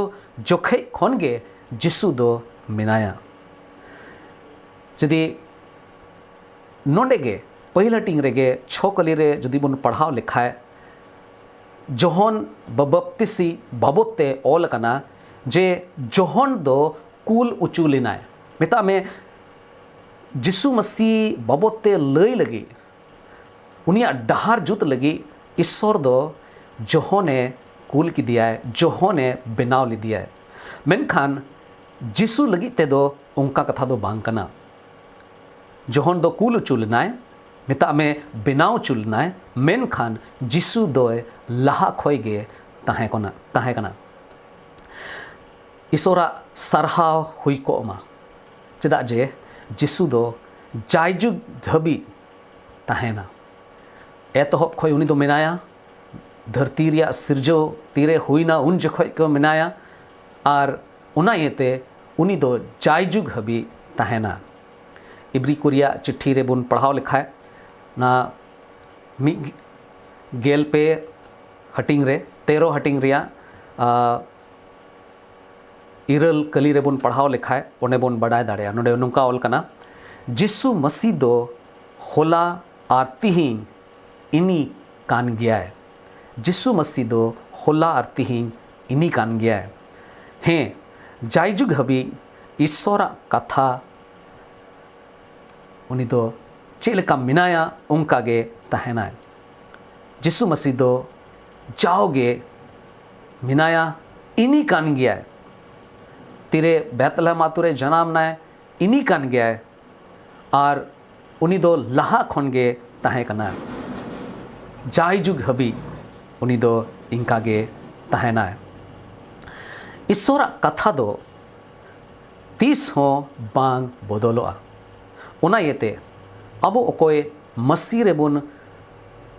ᱡᱚᱠᱷᱮᱡ ᱠᱷᱚᱱ ᱜᱮ ᱡᱤᱥᱩ ᱫᱚ ᱢᱮᱱᱟᱭᱟ᱾ ᱡᱩᱫᱤ ᱱᱚᱰᱮ ᱜᱮ ᱯᱟᱹᱦᱤᱞ ᱦᱟᱹᱴᱤᱧ ᱨᱮᱜᱮ ᱪᱷᱚ ᱠᱟᱹᱞᱤ ᱨᱮ ᱡᱩᱫᱤ ᱵᱚᱱ ᱯᱟᱲᱦᱟᱣ ᱞᱮᱠᱷᱟᱡ, ᱡᱚᱦᱚᱱ ᱵᱟᱯᱛᱤᱥᱤ ᱵᱟᱵᱚᱫ ᱛᱮ ᱚᱞ ᱟᱠᱟᱱᱟ ᱡᱮ ᱡᱚᱦᱚᱱ ᱫᱚ ᱠᱩᱞ ᱚᱪᱚ ᱞᱮᱱᱟᱭ᱾ ᱢᱮᱛᱟᱜ ᱢᱮ, ᱡᱤᱥᱩ ᱢᱟᱹᱥᱤ ᱵᱟᱵᱚᱫ ᱛᱮ ᱞᱟᱹᱭ ᱞᱟᱹᱜᱤᱫ, ᱩᱱᱤᱭᱟᱜ ᱰᱟᱦᱟᱨ ᱡᱩᱛ ᱞᱟᱹᱜᱤᱫ ᱤᱥᱥᱚᱨ ᱫᱚ ᱡᱚᱦᱚᱱᱮ ᱠᱩᱞ ᱠᱮᱫᱮᱭᱟᱭ, ᱡᱚᱦᱚᱱᱮ ᱵᱮᱱᱟᱣ ᱞᱮᱫᱮᱭᱟᱭ᱾ ᱢᱮᱱᱠᱷᱟᱱ ᱡᱤᱥᱩ ᱞᱟᱹᱜᱤᱫ ᱛᱮᱫᱚ ᱚᱱᱠᱟ ᱠᱟᱛᱷᱟ ᱫᱚ ᱵᱟᱝ ᱠᱟᱱᱟ᱾ ᱡᱚᱦᱚᱱ ᱫᱚ ᱠᱩᱞ ᱚᱪᱚ ᱞᱮᱱᱟᱭ, ᱢᱮᱛᱟᱜ ᱢᱮ ᱵᱮᱱᱟᱣ ᱚᱪᱚ ᱞᱮᱱᱟᱭ, ᱢᱮᱱᱠᱷᱟᱱ ᱡᱤᱥᱩ ᱫᱚᱭ ᱞᱟᱦᱟ ᱠᱷᱚᱡ ᱜᱮ ᱛᱟᱦᱮᱸ ᱠᱟᱱᱟ, ᱛᱟᱦᱮᱸ ᱠᱟᱱᱟ᱾ ᱤᱥᱚᱨᱟᱜ ᱥᱟᱨᱦᱟᱣ ᱦᱩᱭ ᱠᱚᱜ ᱢᱟ, ᱪᱮᱫᱟᱜ ᱡᱮ ᱡᱤᱥᱩ ᱫᱚ ᱡᱟᱭᱡᱩᱜᱽ ᱫᱷᱟᱹᱵᱤᱡ ᱛᱟᱦᱮᱱᱟ᱾ ᱮᱛᱚᱦᱚᱵ ᱠᱷᱚᱡ ᱩᱱᱤ ᱫᱚ ᱢᱮᱱᱟᱭᱟ, ᱫᱷᱟᱹᱨᱛᱤ ᱨᱮᱭᱟᱜ ᱥᱤᱨᱡᱟᱹᱣ ᱛᱤᱨᱮ ᱦᱩᱭᱱᱟ ᱩᱱ ᱡᱚᱠᱷᱚᱡ ᱠᱚ ᱢᱮᱱᱟᱭᱟ, ᱟᱨ ᱚᱱᱟ ᱤᱭᱟᱹᱛᱮ ᱩᱱᱤ ᱫᱚ ᱡᱟᱭᱡᱩᱜᱽ ᱦᱟᱹᱵᱤᱡ ᱛᱟᱦᱮᱱᱟ᱾ ᱤᱵᱨᱤ ᱠᱚ ᱨᱮᱭᱟᱜ ᱪᱤᱴᱷᱤ ᱨᱮᱵᱚᱱ ᱯᱟᱲᱦᱟᱣ ᱞᱮᱠᱷᱟᱡ, ᱚᱱᱟ ᱢᱤᱫ ᱜᱮᱞ ᱯᱮ ᱦᱟᱹᱴᱤᱧ ᱨᱮ, ᱛᱮᱨᱚ ᱦᱟᱹᱴᱤᱧ ᱨᱮᱭᱟᱜ, ᱟ, ᱤᱨᱟᱹᱞ ᱠᱟᱹᱞᱤ ᱨᱮᱵᱚᱱ ᱯᱟᱲᱦᱟᱣ ᱞᱮᱠᱷᱟᱡ ᱚᱸᱰᱮ ᱵᱚᱱ ᱵᱟᱰᱟᱭ ᱫᱟᱲᱮᱭᱟᱜᱼᱟ᱾ ᱱᱚᱰᱮ ᱱᱚᱝᱠᱟ ᱚᱞ ᱠᱟᱱᱟ, ᱡᱤᱥᱩ ᱢᱟᱹᱥᱤ ᱫᱚ ᱦᱚᱞᱟ ᱟᱨ ᱛᱤᱦᱤᱧ ᱤᱱᱤ ᱠᱟᱱ ᱜᱮᱭᱟᱭ᱾ ᱡᱤᱥᱩ ᱢᱟᱹᱥᱤ ᱫᱚ ᱦᱚᱞᱟ ᱟᱨ ᱛᱤᱦᱤᱧ ᱤᱱᱤ ᱠᱟᱱ ᱜᱮᱭᱟᱭ᱾ ᱦᱮᱸ, ᱡᱟᱭᱡᱩᱜᱽ ᱦᱟᱹᱵᱤᱡ ᱤᱥᱥᱚᱨᱟᱜ ᱠᱟᱛᱷᱟ ᱩᱱᱤ ᱫᱚ ᱪᱮᱫ ᱞᱮᱠᱟ ᱢᱮᱱᱟᱭᱟ, ᱚᱱᱠᱟ ᱜᱮ ᱛᱟᱦᱮᱱᱟᱭ᱾ ᱡᱤᱥᱩ ᱢᱟᱹᱥᱤ ᱫᱚ ᱡᱟᱣᱜᱮ ᱢᱮᱱᱟᱭᱟ, ᱤᱱᱤ ᱠᱟᱱ ᱜᱮᱭᱟᱭ᱾ ᱛᱤᱨᱮ ᱵᱮᱛᱞᱮᱦᱮᱢ ᱟᱛᱳ ᱨᱮ ᱡᱟᱱᱟᱢ ᱱᱟᱭ, ᱤᱱᱤ ᱠᱟᱱ ᱜᱮᱭᱟᱭ᱾ ᱟᱨ ᱩᱱᱤ ᱫᱚ ᱞᱟᱦᱟ ᱠᱷᱚᱱ ᱜᱮ ᱛᱟᱦᱮᱸ ᱠᱟᱱᱟ, ᱡᱟᱭᱡᱩᱜᱽ ᱦᱟᱹᱵᱤᱡ ᱩᱱᱤ ᱫᱚ ᱤᱱᱠᱟ ᱜᱮ ᱛᱟᱦᱮᱱᱟᱭ᱾ ᱤᱥᱥᱚᱨᱟᱜ ᱠᱟᱛᱷᱟ ᱫᱚ ᱛᱤᱥ ᱦᱚᱸ ᱵᱟᱝ ᱵᱚᱫᱚᱞᱚᱜᱼᱟ᱾ ᱚᱱᱟ ᱤᱭᱟᱹᱛᱮ ᱟᱵᱚ ᱚᱠᱚᱭ ᱢᱟᱹᱥᱤ ᱨᱮᱵᱚᱱ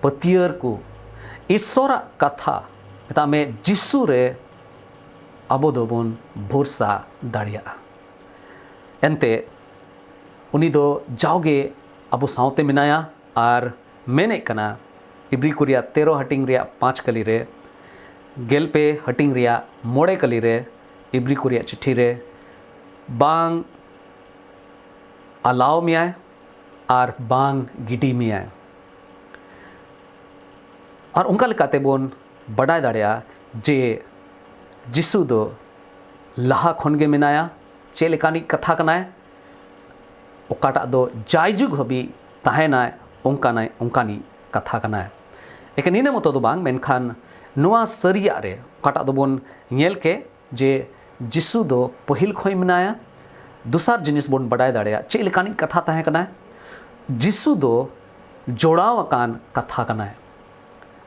ᱯᱟᱹᱛᱭᱟᱹᱨ ᱠᱚ, ᱤᱥᱥᱚᱨᱟᱜ ᱠᱟᱛᱷᱟ, ᱢᱮᱛᱟᱜ ᱢᱮ, ᱡᱤᱥᱩ ᱨᱮ ᱟᱵᱚ ᱫᱚᱵᱚᱱ ᱵᱷᱚᱨᱥᱟ ᱫᱟᱲᱮᱭᱟᱜᱼᱟ᱾ ᱮᱱᱛᱮ ᱩᱱᱤ ᱫᱚ ᱡᱟᱣᱜᱮ ᱟᱵᱚ ᱥᱟᱶᱛᱮ ᱢᱮᱱᱟᱭᱟ᱾ ᱟᱨ ᱢᱮᱱᱮᱫ ᱠᱟᱱᱟ, ᱤᱵᱨᱤ ᱠᱚ ᱨᱮᱭᱟᱜ ᱛᱮᱨᱚ ᱦᱟᱹᱴᱤᱧ ᱨᱮᱭᱟᱜ ᱯᱟᱸᱪ ᱠᱟᱹᱞᱤ ᱨᱮ, ᱜᱮᱞ ᱯᱮ ᱦᱟᱹᱴᱤᱧ ᱨᱮᱭᱟᱜ ᱢᱚᱬᱮ ᱠᱟᱹᱞᱤ ᱨᱮ, ᱤᱵᱨᱤ ᱠᱚ ᱨᱮᱭᱟᱜ ᱪᱤᱴᱷᱤ ᱨᱮ, ᱵᱟᱝ ᱟᱞᱟᱣ ᱢᱮᱭᱟᱭ ᱟᱨ ᱵᱟᱝ ᱜᱤᱰᱤ ᱢᱮᱭᱟᱭ᱾ ᱟᱨ ᱚᱱᱠᱟ ᱞᱮᱠᱟᱛᱮ ᱵᱚᱱ ᱵᱟᱰᱟᱭ ᱫᱟᱲᱮᱭᱟᱜᱼᱟ ᱡᱮ ᱡᱤᱥᱩ ᱫᱚ ᱞᱟᱦᱟ ᱠᱷᱚᱱ ᱜᱮ ᱢᱮᱱᱟᱭᱟ᱾ ᱪᱮᱫ ᱞᱮᱠᱟᱱᱤᱡ ᱠᱟᱛᱷᱟ ᱠᱟᱱᱟᱭ? ᱚᱠᱟᱴᱟᱜ ᱫᱚ ᱡᱟᱭᱡᱩᱜᱽ ᱦᱟᱹᱵᱤᱡ ᱛᱟᱦᱮᱱᱟᱭ, ᱚᱱᱠᱟᱱᱟᱭ, ᱚᱱᱠᱟᱱᱤᱡ ᱠᱟᱛᱷᱟ ᱠᱟᱱᱟᱭ᱾ ᱮᱠᱮᱱ ᱤᱱᱟᱹ ᱢᱚᱛᱚ ᱫᱚ ᱵᱟᱝ, ᱢᱮᱱᱠᱷᱟᱱ ᱱᱚᱣᱟ ᱥᱟᱹᱨᱤᱭᱟᱜ ᱨᱮ ᱚᱠᱟᱴᱟᱜ ᱫᱚᱵᱚᱱ ᱧᱮᱞ ᱠᱮᱫ ᱡᱮ ᱡᱤᱥᱩ ᱫᱚ ᱯᱟᱹᱦᱤᱞ ᱠᱷᱚᱱ ᱢᱮᱱᱟᱭᱟ᱾ ᱫᱚᱥᱟᱨ ᱡᱤᱱᱤᱥ ᱵᱚᱱ ᱵᱟᱰᱟᱭ ᱫᱟᱲᱮᱭᱟᱜᱼᱟ, ᱪᱮᱫ ᱞᱮᱠᱟᱱᱤᱡ ᱠᱟᱛᱷᱟ ᱛᱟᱦᱮᱸ ᱠᱟᱱᱟᱭ? ᱡᱤᱥᱩ ᱫᱚ ᱡᱚᱲᱟᱣ ᱟᱠᱟᱱ ᱠᱟᱛᱷᱟ ᱠᱟᱱᱟᱭ᱾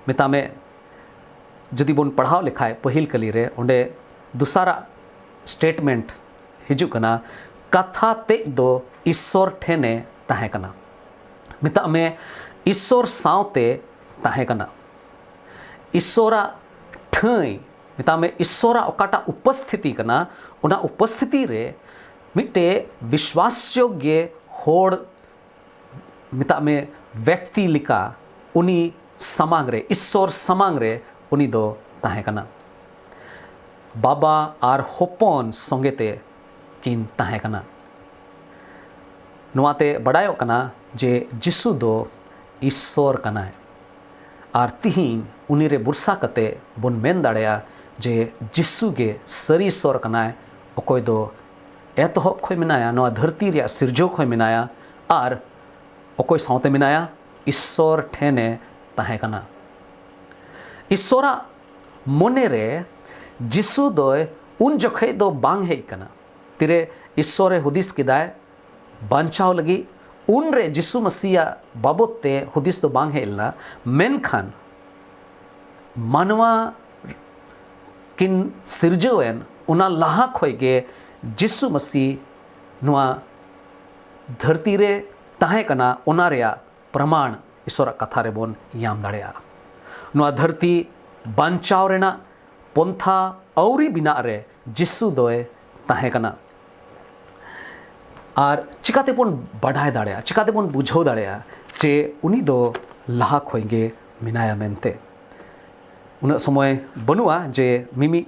ᱢᱮᱛᱟᱜ ᱢᱮ, ᱡᱩᱫᱤ ᱵᱚᱱ ᱯᱟᱲᱦᱟᱣ ᱞᱮᱠᱷᱟᱡ ᱯᱟᱹᱦᱤᱞ ᱠᱟᱹᱞᱤ ᱨᱮ, ᱚᱸᱰᱮ ᱫᱚᱥᱟᱨᱟᱜ ᱥᱴᱮᱴᱢᱮᱱᱴ ᱦᱤᱡᱩᱜ ᱠᱟᱱᱟ, ᱠᱟᱛᱷᱟ ᱛᱮᱫ ᱫᱚ ᱤᱥᱥᱚᱨ ᱴᱷᱮᱱᱮ ᱛᱟᱦᱮᱸ ᱠᱟᱱᱟ᱾ ᱢᱮᱛᱟᱜ ᱢᱮ, ᱤᱥᱥᱚᱨ ᱥᱟᱶᱛᱮ ᱛᱟᱦᱮᱸ ᱠᱟᱱᱟ᱾ ᱤᱥᱥᱚᱨᱟᱜ ᱴᱷᱟᱹᱭ, ᱢᱮᱛᱟᱜ ᱢᱮ, ᱤᱥᱥᱚᱨᱟᱜ ᱚᱠᱟᱴᱟᱜ ᱩᱯᱚᱥᱛᱷᱤᱛᱤ ᱠᱟᱱᱟ, ᱚᱱᱟ ᱩᱯᱚᱥᱛᱷᱤᱛᱤ ᱨᱮ ᱢᱤᱫᱴᱮᱡ ᱵᱤᱥᱣᱟᱥ ᱡᱳᱜᱽᱜᱚ ᱦᱚᱲ, ᱢᱮᱛᱟᱜ ᱢᱮ, ᱵᱮᱠᱛᱤ ᱞᱮᱠᱟ ᱩᱱᱤ ᱥᱟᱢᱟᱝ ᱨᱮ, ᱤᱥᱥᱚᱨ ᱥᱟᱢᱟᱝ ᱨᱮ ᱩᱱᱤ ᱫᱚ ᱛᱟᱦᱮᱸ ᱠᱟᱱᱟ᱾ ᱵᱟᱵᱟ ᱟᱨ ᱦᱚᱯᱚᱱ ᱥᱚᱸᱜᱮ ᱛᱮ ᱠᱤᱱ ᱛᱟᱦᱮᱸ ᱠᱟᱱᱟ᱾ ᱱᱚᱣᱟᱛᱮ ᱵᱟᱰᱟᱭᱚᱜ ᱠᱟᱱᱟ ᱡᱮ ᱡᱤᱥᱩ ᱫᱚ ᱤᱥᱥᱚᱨ ᱠᱟᱱᱟᱭ᱾ ᱟᱨ ᱛᱤᱦᱤᱧ ᱩᱱᱤ ᱨᱮ ᱵᱷᱚᱨᱥᱟ ᱠᱟᱛᱮ ᱵᱚᱱ ᱢᱮᱱ ᱫᱟᱲᱮᱭᱟᱜᱼᱟ ᱡᱮ ᱡᱤᱥᱩ ᱜᱮ ᱥᱟᱹᱨᱤ ᱤᱥᱥᱚᱨ ᱠᱟᱱᱟᱭ, ᱚᱠᱚᱭ ᱫᱚ ᱮᱛᱚᱦᱚᱵ ᱠᱷᱚᱱ ᱢᱮᱱᱟᱭᱟ, ᱱᱚᱣᱟ ᱫᱷᱟᱹᱨᱛᱤ ᱨᱮᱭᱟᱜ ᱥᱤᱨᱡᱟᱹᱣ ᱠᱷᱚᱱ ᱢᱮᱱᱟᱭᱟ, ᱟᱨ ᱚᱠᱚᱭ ᱥᱟᱶᱛᱮ ᱢᱮᱱᱟᱭᱟ? ᱤᱥᱥᱚᱨ ᱴᱷᱮᱱᱮ ᱛᱟᱦᱮᱸ ᱠᱟᱱᱟ᱾ ᱤᱥᱥᱚᱨᱟᱜ ᱢᱚᱱᱮ ᱨᱮ ᱡᱤᱥᱩ ᱫᱚᱭ ᱩᱱ ᱡᱚᱠᱷᱮᱡ ᱫᱚ ᱵᱟᱝ ᱦᱮᱡ ᱠᱟᱱᱟ᱾ ᱛᱤᱨᱮ ᱤᱥᱥᱚᱨᱮ ᱦᱩᱫᱤᱥ ᱠᱮᱫᱟᱭ ᱵᱟᱧᱪᱟᱣ ᱞᱟᱹᱜᱤᱫ, ᱩᱱᱨᱮ ᱡᱤᱥᱩ ᱢᱟᱹᱥᱤᱭᱟᱜ ᱵᱟᱵᱚᱛ ᱛᱮ ᱦᱩᱫᱤᱥ ᱫᱚ ᱵᱟᱝ ᱦᱮᱡ ᱞᱮᱱᱟ᱾ ᱢᱮᱱᱠᱷᱟᱱ ᱢᱟᱱᱣᱟ ᱠᱤᱱ ᱥᱤᱨᱡᱟᱹᱣ ᱮᱱ, ᱚᱱᱟ ᱞᱟᱦᱟ ᱠᱷᱚᱡ ᱜᱮ ᱡᱤᱥᱩ ᱢᱟᱹᱥᱤ ᱱᱚᱣᱟ ᱫᱷᱟᱹᱨᱛᱤ ᱨᱮ ᱛᱟᱦᱮᱸ ᱠᱟᱱᱟ, ᱚᱱᱟ ᱨᱮᱭᱟᱜ ᱯᱨᱚᱢᱟᱬ ᱤᱥᱚᱨᱟᱜ ᱠᱟᱛᱷᱟ ᱨᱮᱵᱚᱱ ᱧᱟᱢ ᱫᱟᱲᱮᱭᱟᱜᱼᱟ᱾ ᱱᱚᱣᱟ ᱫᱷᱟᱹᱨᱛᱤ ᱵᱟᱧᱪᱟᱣ ᱨᱮᱱᱟᱜ ᱯᱚᱱᱛᱷᱟ ᱟᱹᱣᱨᱤ ᱵᱮᱱᱟᱜ ᱨᱮ ᱡᱤᱥᱩ ᱫᱚᱭ ᱛᱟᱦᱮᱸ ᱠᱟᱱᱟ᱾ ᱟᱨ ᱪᱤᱠᱟᱹᱛᱮᱵᱚᱱ ᱵᱟᱰᱟᱭ ᱫᱟᱲᱮᱭᱟᱜᱼᱟ, ᱪᱤᱠᱟᱹᱛᱮᱵᱚᱱ ᱵᱩᱡᱷᱟᱹᱣ ᱫᱟᱲᱮᱭᱟᱜᱼᱟ ᱡᱮ ᱩᱱᱤ ᱫᱚ ᱞᱟᱦᱟ ᱠᱷᱚᱱ ᱜᱮ ᱢᱮᱱᱟᱭᱟ ᱢᱮᱱᱛᱮ? ᱩᱱᱟᱹᱜ ᱥᱚᱢᱚᱭ ᱵᱟᱹᱱᱩᱜᱼᱟ ᱡᱮ ᱢᱤᱢᱤᱫ,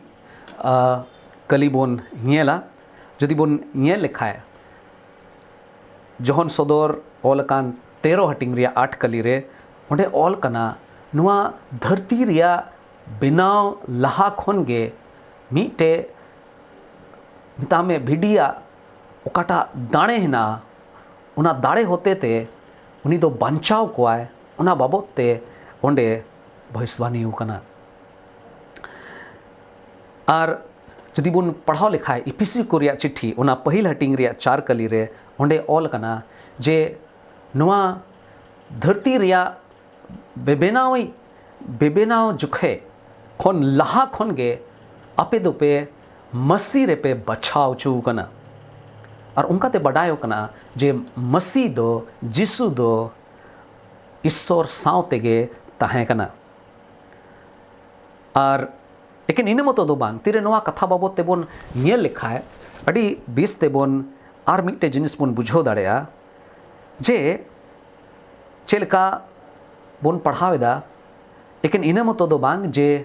ᱟ, ᱠᱟᱹᱞᱤ ᱵᱚᱱ ᱧᱮᱞᱟ᱾ ᱡᱩᱫᱤ ᱵᱚᱱ ᱧᱮᱞ ᱞᱮᱠᱷᱟᱡ, ᱡᱚᱦᱚᱱ ᱥᱚᱫᱚᱨ ᱚᱞ ᱟᱠᱟᱱ ᱛᱮᱨᱚ ᱦᱟᱹᱴᱤᱧ ᱨᱮᱭᱟᱜ ᱟᱴ ᱠᱟᱹᱞᱤ ᱨᱮ, ᱚᱸᱰᱮ ᱚᱞ ᱠᱟᱱᱟ, ᱱᱚᱣᱟ ᱫᱷᱟᱹᱨᱛᱤ ᱨᱮᱭᱟᱜ ᱵᱮᱱᱟᱣ ᱞᱟᱦᱟ ᱠᱷᱚᱱ ᱜᱮ ᱢᱤᱫᱴᱮᱡ, ᱢᱮᱛᱟᱜ ᱢᱮ, ᱵᱷᱤᱰᱤᱭᱟᱜ ᱚᱠᱟᱴᱟᱜ ᱫᱟᱲᱮ ᱦᱮᱱᱟᱜᱼᱟ, ᱚᱱᱟ ᱫᱟᱲᱮ ᱦᱚᱛᱮ ᱛᱮ ᱩᱱᱤ ᱫᱚ ᱵᱟᱧᱪᱟᱣ ᱠᱚᱣᱟᱭ, ᱚᱱᱟ ᱵᱟᱵᱚᱫ ᱛᱮ ᱚᱸᱰᱮ ᱵᱷᱚᱭᱤᱥᱵᱟᱱᱤ ᱠᱟᱱᱟ᱾ ᱟᱨ ᱡᱩᱫᱤ ᱵᱚᱱ ᱯᱟᱲᱦᱟᱣ ᱞᱮᱠᱷᱟᱡ ᱤᱯᱤᱥᱤ ᱠᱚ ᱨᱮᱭᱟᱜ ᱪᱤᱴᱷᱤ, ᱚᱱᱟ ᱯᱟᱹᱦᱤᱞ ᱦᱟᱹᱴᱤᱧ ᱨᱮᱭᱟᱜ ᱪᱟᱨ ᱠᱟᱹᱞᱤ ᱨᱮ ᱚᱸᱰᱮ ᱚᱞ ᱟᱠᱟᱱᱟ ᱡᱮ ᱱᱚᱣᱟ ᱫᱷᱟᱹᱨᱛᱤ ᱨᱮᱭᱟᱜ ᱵᱮᱵᱮᱱᱟᱣ, ᱵᱮᱵᱮᱱᱟᱣ ᱡᱚᱠᱷᱮᱡ ᱠᱷᱚᱱ ᱞᱟᱦᱟ ᱠᱷᱚᱱ ᱜᱮ ᱟᱯᱮ ᱫᱚᱯᱮ ᱢᱟᱹᱥᱤ ᱨᱮᱯᱮ ᱵᱟᱪᱷᱟᱣ ᱦᱚᱪᱚ ᱟᱠᱟᱱᱟ᱾ ᱟᱨ ᱚᱱᱠᱟᱛᱮ ᱵᱟᱰᱟᱭᱚᱜ ᱠᱟᱱᱟ ᱡᱮ ᱢᱟᱹᱥᱤ ᱫᱚ, ᱡᱤᱥᱩ ᱫᱚ ᱤᱥᱥᱚᱨ ᱥᱟᱶ ᱛᱮᱜᱮ ᱛᱟᱦᱮᱸ ᱠᱟᱱᱟ᱾ ᱟᱨ ᱮᱠᱮᱱ ᱤᱱᱟᱹ ᱢᱚᱛᱚ ᱫᱚ ᱵᱟᱝ, ᱛᱤᱨᱮ ᱱᱚᱣᱟ ᱠᱟᱛᱷᱟ ᱵᱟᱵᱚᱫ ᱛᱮᱵᱚᱱ ᱧᱮᱞ ᱞᱮᱠᱷᱟᱡ, ᱟᱹᱰᱤ ᱵᱮᱥ ᱛᱮᱵᱚᱱ ᱟᱨ ᱢᱤᱫᱴᱮᱡ ᱡᱤᱱᱤᱥ ᱵᱚᱱ ᱵᱩᱡᱷᱟᱹᱣ ᱫᱟᱲᱮᱭᱟᱜᱼᱟ ᱡᱮ ᱪᱮᱫ ᱞᱮᱠᱟ ᱵᱚᱱ ᱯᱟᱲᱦᱟᱣ ᱮᱫᱟ᱾ ᱮᱠᱮᱱ ᱤᱱᱟᱹ ᱢᱚᱛᱚ ᱫᱚ ᱵᱟᱝ ᱡᱮ,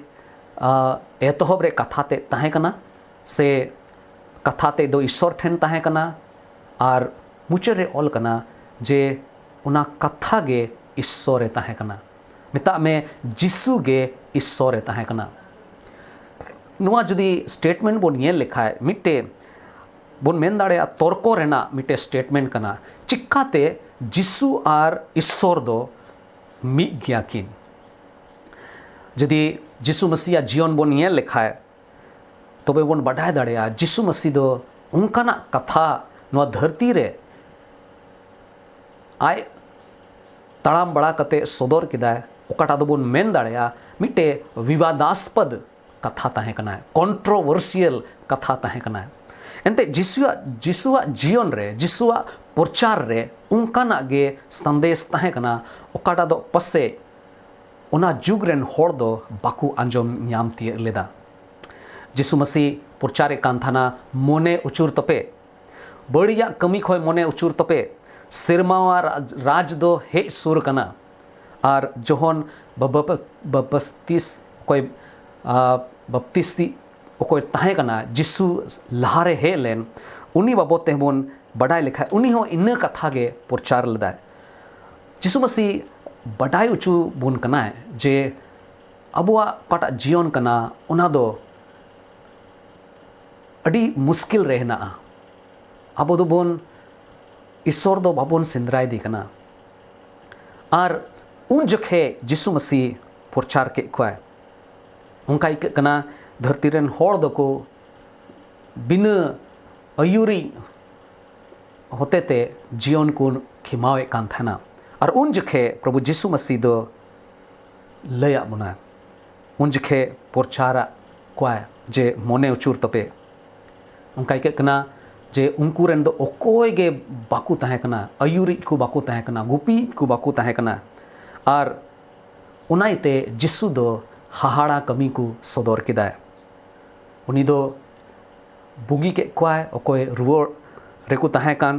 ᱟ, ᱮᱛᱚᱦᱚᱵ ᱨᱮ ᱠᱟᱛᱷᱟ ᱛᱮ ᱛᱟᱦᱮᱸ ᱠᱟᱱᱟ, ᱥᱮ ᱠᱟᱛᱷᱟ ᱛᱮ ᱫᱚ ᱤᱥᱥᱚᱨ ᱴᱷᱮᱱ ᱛᱟᱦᱮᱸ ᱠᱟᱱᱟ, ᱟᱨ ᱢᱩᱪᱟᱹᱫ ᱨᱮ ᱚᱞ ᱠᱟᱱᱟ ᱡᱮ ᱚᱱᱟ ᱠᱟᱛᱷᱟ ᱜᱮ ᱤᱥᱥᱚᱨ ᱮ ᱛᱟᱦᱮᱸ ᱠᱟᱱᱟ᱾ ᱢᱮᱛᱟᱜ ᱢᱮ, ᱡᱤᱥᱩ ᱜᱮ ᱤᱥᱥᱚᱨ ᱮ ᱛᱟᱦᱮᱸ ᱠᱟᱱᱟ᱾ ᱱᱚᱣᱟ ᱡᱩᱫᱤ statement ᱵᱚᱱ ᱧᱮᱞ ᱞᱮᱠᱷᱟᱡ, ᱢᱤᱫᱴᱮᱡ ᱵᱚᱱ ᱢᱮᱱ ᱫᱟᱲᱮᱭᱟᱜᱼᱟ, ᱛᱚᱨᱠᱚ ᱨᱮᱱᱟᱜ ᱢᱤᱫᱴᱮᱡ statement ᱠᱟᱱᱟ᱾ ᱪᱤᱠᱟᱛᱮ ᱡᱤᱥᱩ ᱟᱨ ᱤᱥᱥᱚᱨ ᱫᱚ ᱢᱤᱫ ᱜᱮᱭᱟ ᱠᱤᱱ? ᱡᱩᱫᱤ ᱡᱤᱥᱩ ᱢᱟᱹᱥᱤᱭᱟᱜ ᱡᱤᱭᱚᱱ ᱵᱚᱱ ᱧᱮᱞ ᱞᱮᱠᱷᱟᱡ, ᱛᱚᱵᱮ ᱵᱚᱱ ᱵᱟᱰᱟᱭ ᱫᱟᱲᱮᱭᱟᱜᱼᱟ, ᱡᱤᱥᱩ ᱢᱟᱹᱥᱤ ᱫᱚ ᱚᱱᱠᱟᱱᱟᱜ ᱠᱟᱛᱷᱟ ᱱᱚᱣᱟ ᱫᱷᱟᱹᱨᱛᱤ ᱨᱮ ᱟᱡ ᱛᱟᱲᱟᱢ ᱵᱟᱲᱟ ᱠᱟᱛᱮ ᱥᱚᱫᱚᱨ ᱠᱮᱫᱟᱭ, ᱚᱠᱟᱴᱟᱜ ᱫᱚᱵᱚᱱ ᱢᱮᱱ ᱫᱟᱲᱮᱭᱟᱜᱼᱟ ᱢᱤᱫᱴᱮᱡ ᱵᱤᱵᱟᱫᱟᱥᱯᱚᱫ ᱠᱟᱛᱷᱟ ᱛᱟᱦᱮᱸ ᱠᱟᱱᱟ, ᱠᱚᱱᱴᱨᱳᱵᱷᱟᱨᱥᱤᱭᱟᱞ ᱠᱟᱛᱷᱟ ᱛᱟᱦᱮᱸ ᱠᱟᱱᱟ᱾ ᱮᱱᱛᱮ ᱡᱤᱥᱩᱣᱟᱜ, ᱡᱤᱥᱩᱣᱟᱜ ᱡᱤᱭᱚᱱ ᱨᱮ, ᱡᱤᱥᱩᱣᱟᱜ ᱯᱨᱚᱪᱟᱨ ᱨᱮ ᱚᱱᱠᱟᱱᱟᱜ ᱜᱮ ᱥᱟᱸᱫᱮᱥ ᱛᱟᱦᱮᱸ ᱠᱟᱱᱟ, ᱚᱠᱟᱴᱟᱜ ᱫᱚ ᱯᱟᱥᱮᱡ ᱚᱱᱟ ᱡᱩᱜᱽ ᱨᱮᱱ ᱦᱚᱲ ᱫᱚ ᱵᱟᱠᱚ ᱟᱸᱡᱚᱢ ᱧᱟᱢ ᱛᱤᱭᱟᱹᱜ ᱞᱮᱫᱟ᱾ ᱡᱤᱥᱩ ᱢᱟᱹᱥᱤ ᱯᱨᱚᱪᱟᱨᱮᱫ ᱠᱟᱱ ᱛᱟᱦᱮᱱᱟ, "ᱢᱚᱱᱮ ᱩᱪᱩᱨ ᱛᱟᱯᱮ, ᱵᱟᱹᱲᱤᱡᱟᱜ ᱠᱟᱹᱢᱤ ᱠᱷᱚᱱ ᱢᱚᱱᱮ ᱩᱪᱩᱨ ᱛᱟᱯᱮ, ᱥᱮᱨᱢᱟᱣᱟᱜ ᱨᱟᱡᱽ, ᱨᱟᱡᱽ ᱫᱚ ᱦᱮᱡ ᱥᱩᱨ ᱠᱟᱱᱟ᱾" ᱟᱨ ᱡᱚᱦᱚᱱ ᱵᱟᱵᱟᱯ-, ᱵᱟᱯᱛᱤᱥ ᱚᱠᱚᱭ, ᱟ, ᱵᱟᱯᱛᱤᱥᱤ ᱚᱠᱚᱭ ᱛᱟᱦᱮᱸ ᱠᱟᱱᱟ, ᱡᱤᱥᱩ ᱞᱟᱦᱟᱨᱮ ᱦᱮᱡ ᱞᱮᱱ, ᱩᱱᱤ ᱵᱟᱵᱚᱫ ᱛᱮᱦᱚᱸ ᱵᱚᱱ ᱵᱟᱰᱟᱭ ᱞᱮᱠᱷᱟᱡ, ᱩᱱᱤ ᱦᱚᱸ ᱤᱱᱟᱹ ᱠᱟᱛᱷᱟ ᱜᱮ ᱯᱨᱚᱪᱟᱨ ᱞᱮᱫᱟᱭ᱾ ᱡᱤᱥᱩ ᱢᱟᱹᱥᱤ ᱵᱟᱰᱟᱭ ᱦᱚᱪᱚ ᱵᱚᱱ ᱠᱟᱱᱟᱭ ᱡᱮ ᱟᱵᱚᱣᱟᱜ ᱚᱠᱟᱴᱟᱜ ᱡᱤᱭᱚᱱ ᱠᱟᱱᱟ, ᱚᱱᱟ ᱫᱚ ᱟᱹᱰᱤ ᱢᱩᱥᱠᱤᱞ ᱨᱮ ᱦᱮᱱᱟᱜᱼᱟ᱾ ᱟᱵᱚ ᱫᱚᱵᱚᱱ, ᱤᱥᱥᱚᱨ ᱫᱚ ᱵᱟᱵᱚᱱ ᱥᱮᱸᱫᱽᱨᱟᱭᱮᱫᱮ ᱠᱟᱱᱟ᱾ ᱟᱨ ᱩᱱ ᱡᱚᱠᱷᱮᱡ ᱡᱤᱥᱩ ᱢᱟᱹᱥᱤ ᱯᱨᱚᱪᱟᱨ ᱠᱮᱫ ᱠᱚᱣᱟᱭ, ᱚᱱᱠᱟ ᱟᱹᱭᱠᱟᱹᱜ ᱠᱟᱱᱟ ᱫᱷᱟᱹᱨᱛᱤ ᱨᱮᱱ ᱦᱚᱲ ᱫᱚᱠᱚ ᱵᱤᱱᱟᱹ ᱟᱹᱭᱩᱨᱤᱡ ᱦᱚᱛᱮᱛᱮ ᱡᱤᱭᱚᱱ ᱠᱚ ᱠᱷᱮᱢᱟᱣᱮᱫ ᱠᱟᱱ ᱛᱟᱦᱮᱱᱟ᱾ ᱟᱨ ᱩᱱ ᱡᱚᱠᱷᱮᱡ ᱯᱨᱚᱵᱷᱩ ᱡᱤᱥᱩ ᱢᱟᱹᱥᱤ ᱫᱚ ᱞᱟᱹᱭᱟᱫ ᱵᱚᱱᱟ, ᱩᱱ ᱡᱚᱠᱷᱮᱡ ᱯᱨᱚᱪᱟᱨᱟᱜ ᱠᱚᱣᱟᱭ ᱡᱮ ᱢᱚᱱᱮ ᱩᱪᱩᱨ ᱛᱟᱯᱮ᱾ ᱚᱱᱠᱟ ᱟᱹᱭᱠᱟᱹᱜ ᱠᱟᱱᱟ ᱡᱮ ᱩᱱᱠᱩ ᱨᱮᱱ ᱫᱚ ᱚᱠᱚᱭ ᱜᱮ ᱵᱟᱠᱚ ᱛᱟᱦᱮᱸ ᱠᱟᱱᱟ, ᱟᱹᱭᱩᱨᱤᱡ ᱠᱚ ᱵᱟᱠᱚ ᱛᱟᱦᱮᱸ ᱠᱟᱱᱟ, ᱜᱩᱯᱤᱭᱤᱡ ᱠᱚ ᱵᱟᱠᱚ ᱛᱟᱦᱮᱸ ᱠᱟᱱᱟ᱾ ᱟᱨ ᱚᱱᱟ ᱤᱭᱟᱹᱛᱮ ᱡᱤᱥᱩ ᱫᱚ ᱦᱟᱦᱟᱲᱟ ᱠᱟᱹᱢᱤ ᱠᱚ ᱥᱚᱫᱚᱨ ᱠᱮᱫᱟᱭ᱾ ᱩᱱᱤ ᱫᱚ ᱵᱩᱜᱤ ᱠᱮᱫ ᱠᱚᱣᱟᱭ, ᱚᱠᱚᱭ ᱨᱩᱣᱟᱹ ᱨᱮᱠᱚ ᱛᱟᱦᱮᱸ ᱠᱟᱱ,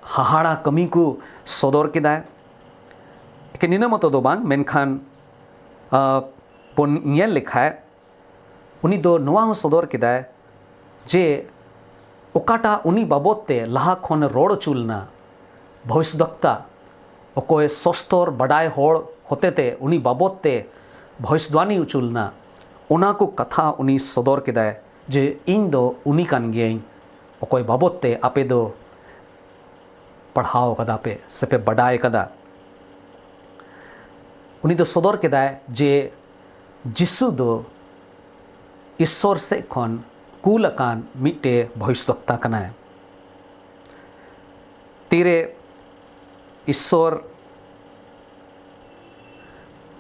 ᱦᱟᱦᱟᱲᱟ ᱠᱟᱹᱢᱤ ᱠᱚ ᱥᱚᱫᱚᱨ ᱠᱮᱫᱟᱭ᱾ ᱮᱠᱮᱱ ᱤᱱᱟᱹ ᱢᱚᱛᱚ ᱫᱚ ᱵᱟᱝ, ᱢᱮᱱᱠᱷᱟᱱ, ᱟ, ᱵᱚᱱ ᱧᱮᱞ ᱞᱮᱠᱷᱟᱡ, ᱩᱱᱤ ᱫᱚ ᱱᱚᱣᱟ ᱦᱚᱸ ᱥᱚᱫᱚᱨ ᱠᱮᱫᱟᱭ ᱡᱮ ᱚᱠᱟᱴᱟᱜ ᱩᱱᱤ ᱵᱟᱵᱚᱫ ᱛᱮ ᱞᱟᱦᱟ ᱠᱷᱚᱱ ᱨᱚᱲ ᱦᱚᱪᱚ ᱞᱮᱱᱟ, ᱵᱷᱚᱵᱤᱥᱫᱚᱠᱛᱟ, ᱚᱠᱚᱭ ᱥᱚᱥᱛᱚᱨ ᱵᱟᱰᱟᱭ ᱦᱚᱲ ᱦᱚᱛᱮᱛᱮ ᱩᱱᱤ ᱵᱟᱵᱚᱫ ᱛᱮ ᱵᱷᱚᱵᱤᱥᱫᱣᱟᱱᱤ ᱦᱚᱪᱚ ᱞᱮᱱᱟ, ᱚᱱᱟ ᱠᱚ ᱠᱟᱛᱷᱟ ᱩᱱᱤ ᱥᱚᱫᱚᱨ ᱠᱮᱫᱟᱭ ᱡᱮ, "ᱤᱧ ᱫᱚ ᱩᱱᱤ ᱠᱟᱱ ᱜᱤᱭᱟᱹᱧ, ᱚᱠᱚᱭ ᱵᱟᱵᱚᱫ ᱛᱮ ᱟᱯᱮ ᱫᱚ ᱯᱟᱲᱦᱟᱣ ᱠᱟᱫᱟ ᱯᱮ ᱥᱮ ᱯᱮ ᱵᱟᱰᱟᱭ ᱠᱟᱫᱟ᱾" ᱩᱱᱤ ᱫᱚ ᱥᱚᱫᱚᱨ ᱠᱮᱫᱟᱭ ᱡᱮ ᱡᱤᱥᱩ ᱫᱚ ᱤᱥᱥᱚᱨ ᱥᱮᱫ ᱠᱷᱚᱱ ᱠᱩᱞ ᱟᱠᱟᱱ ᱢᱤᱫᱴᱮ ᱵᱷᱚᱵᱤᱥᱥᱚᱛᱟ ᱠᱟᱱᱟᱭ᱾ ᱛᱤᱨᱮ ᱤᱥᱥᱚᱨ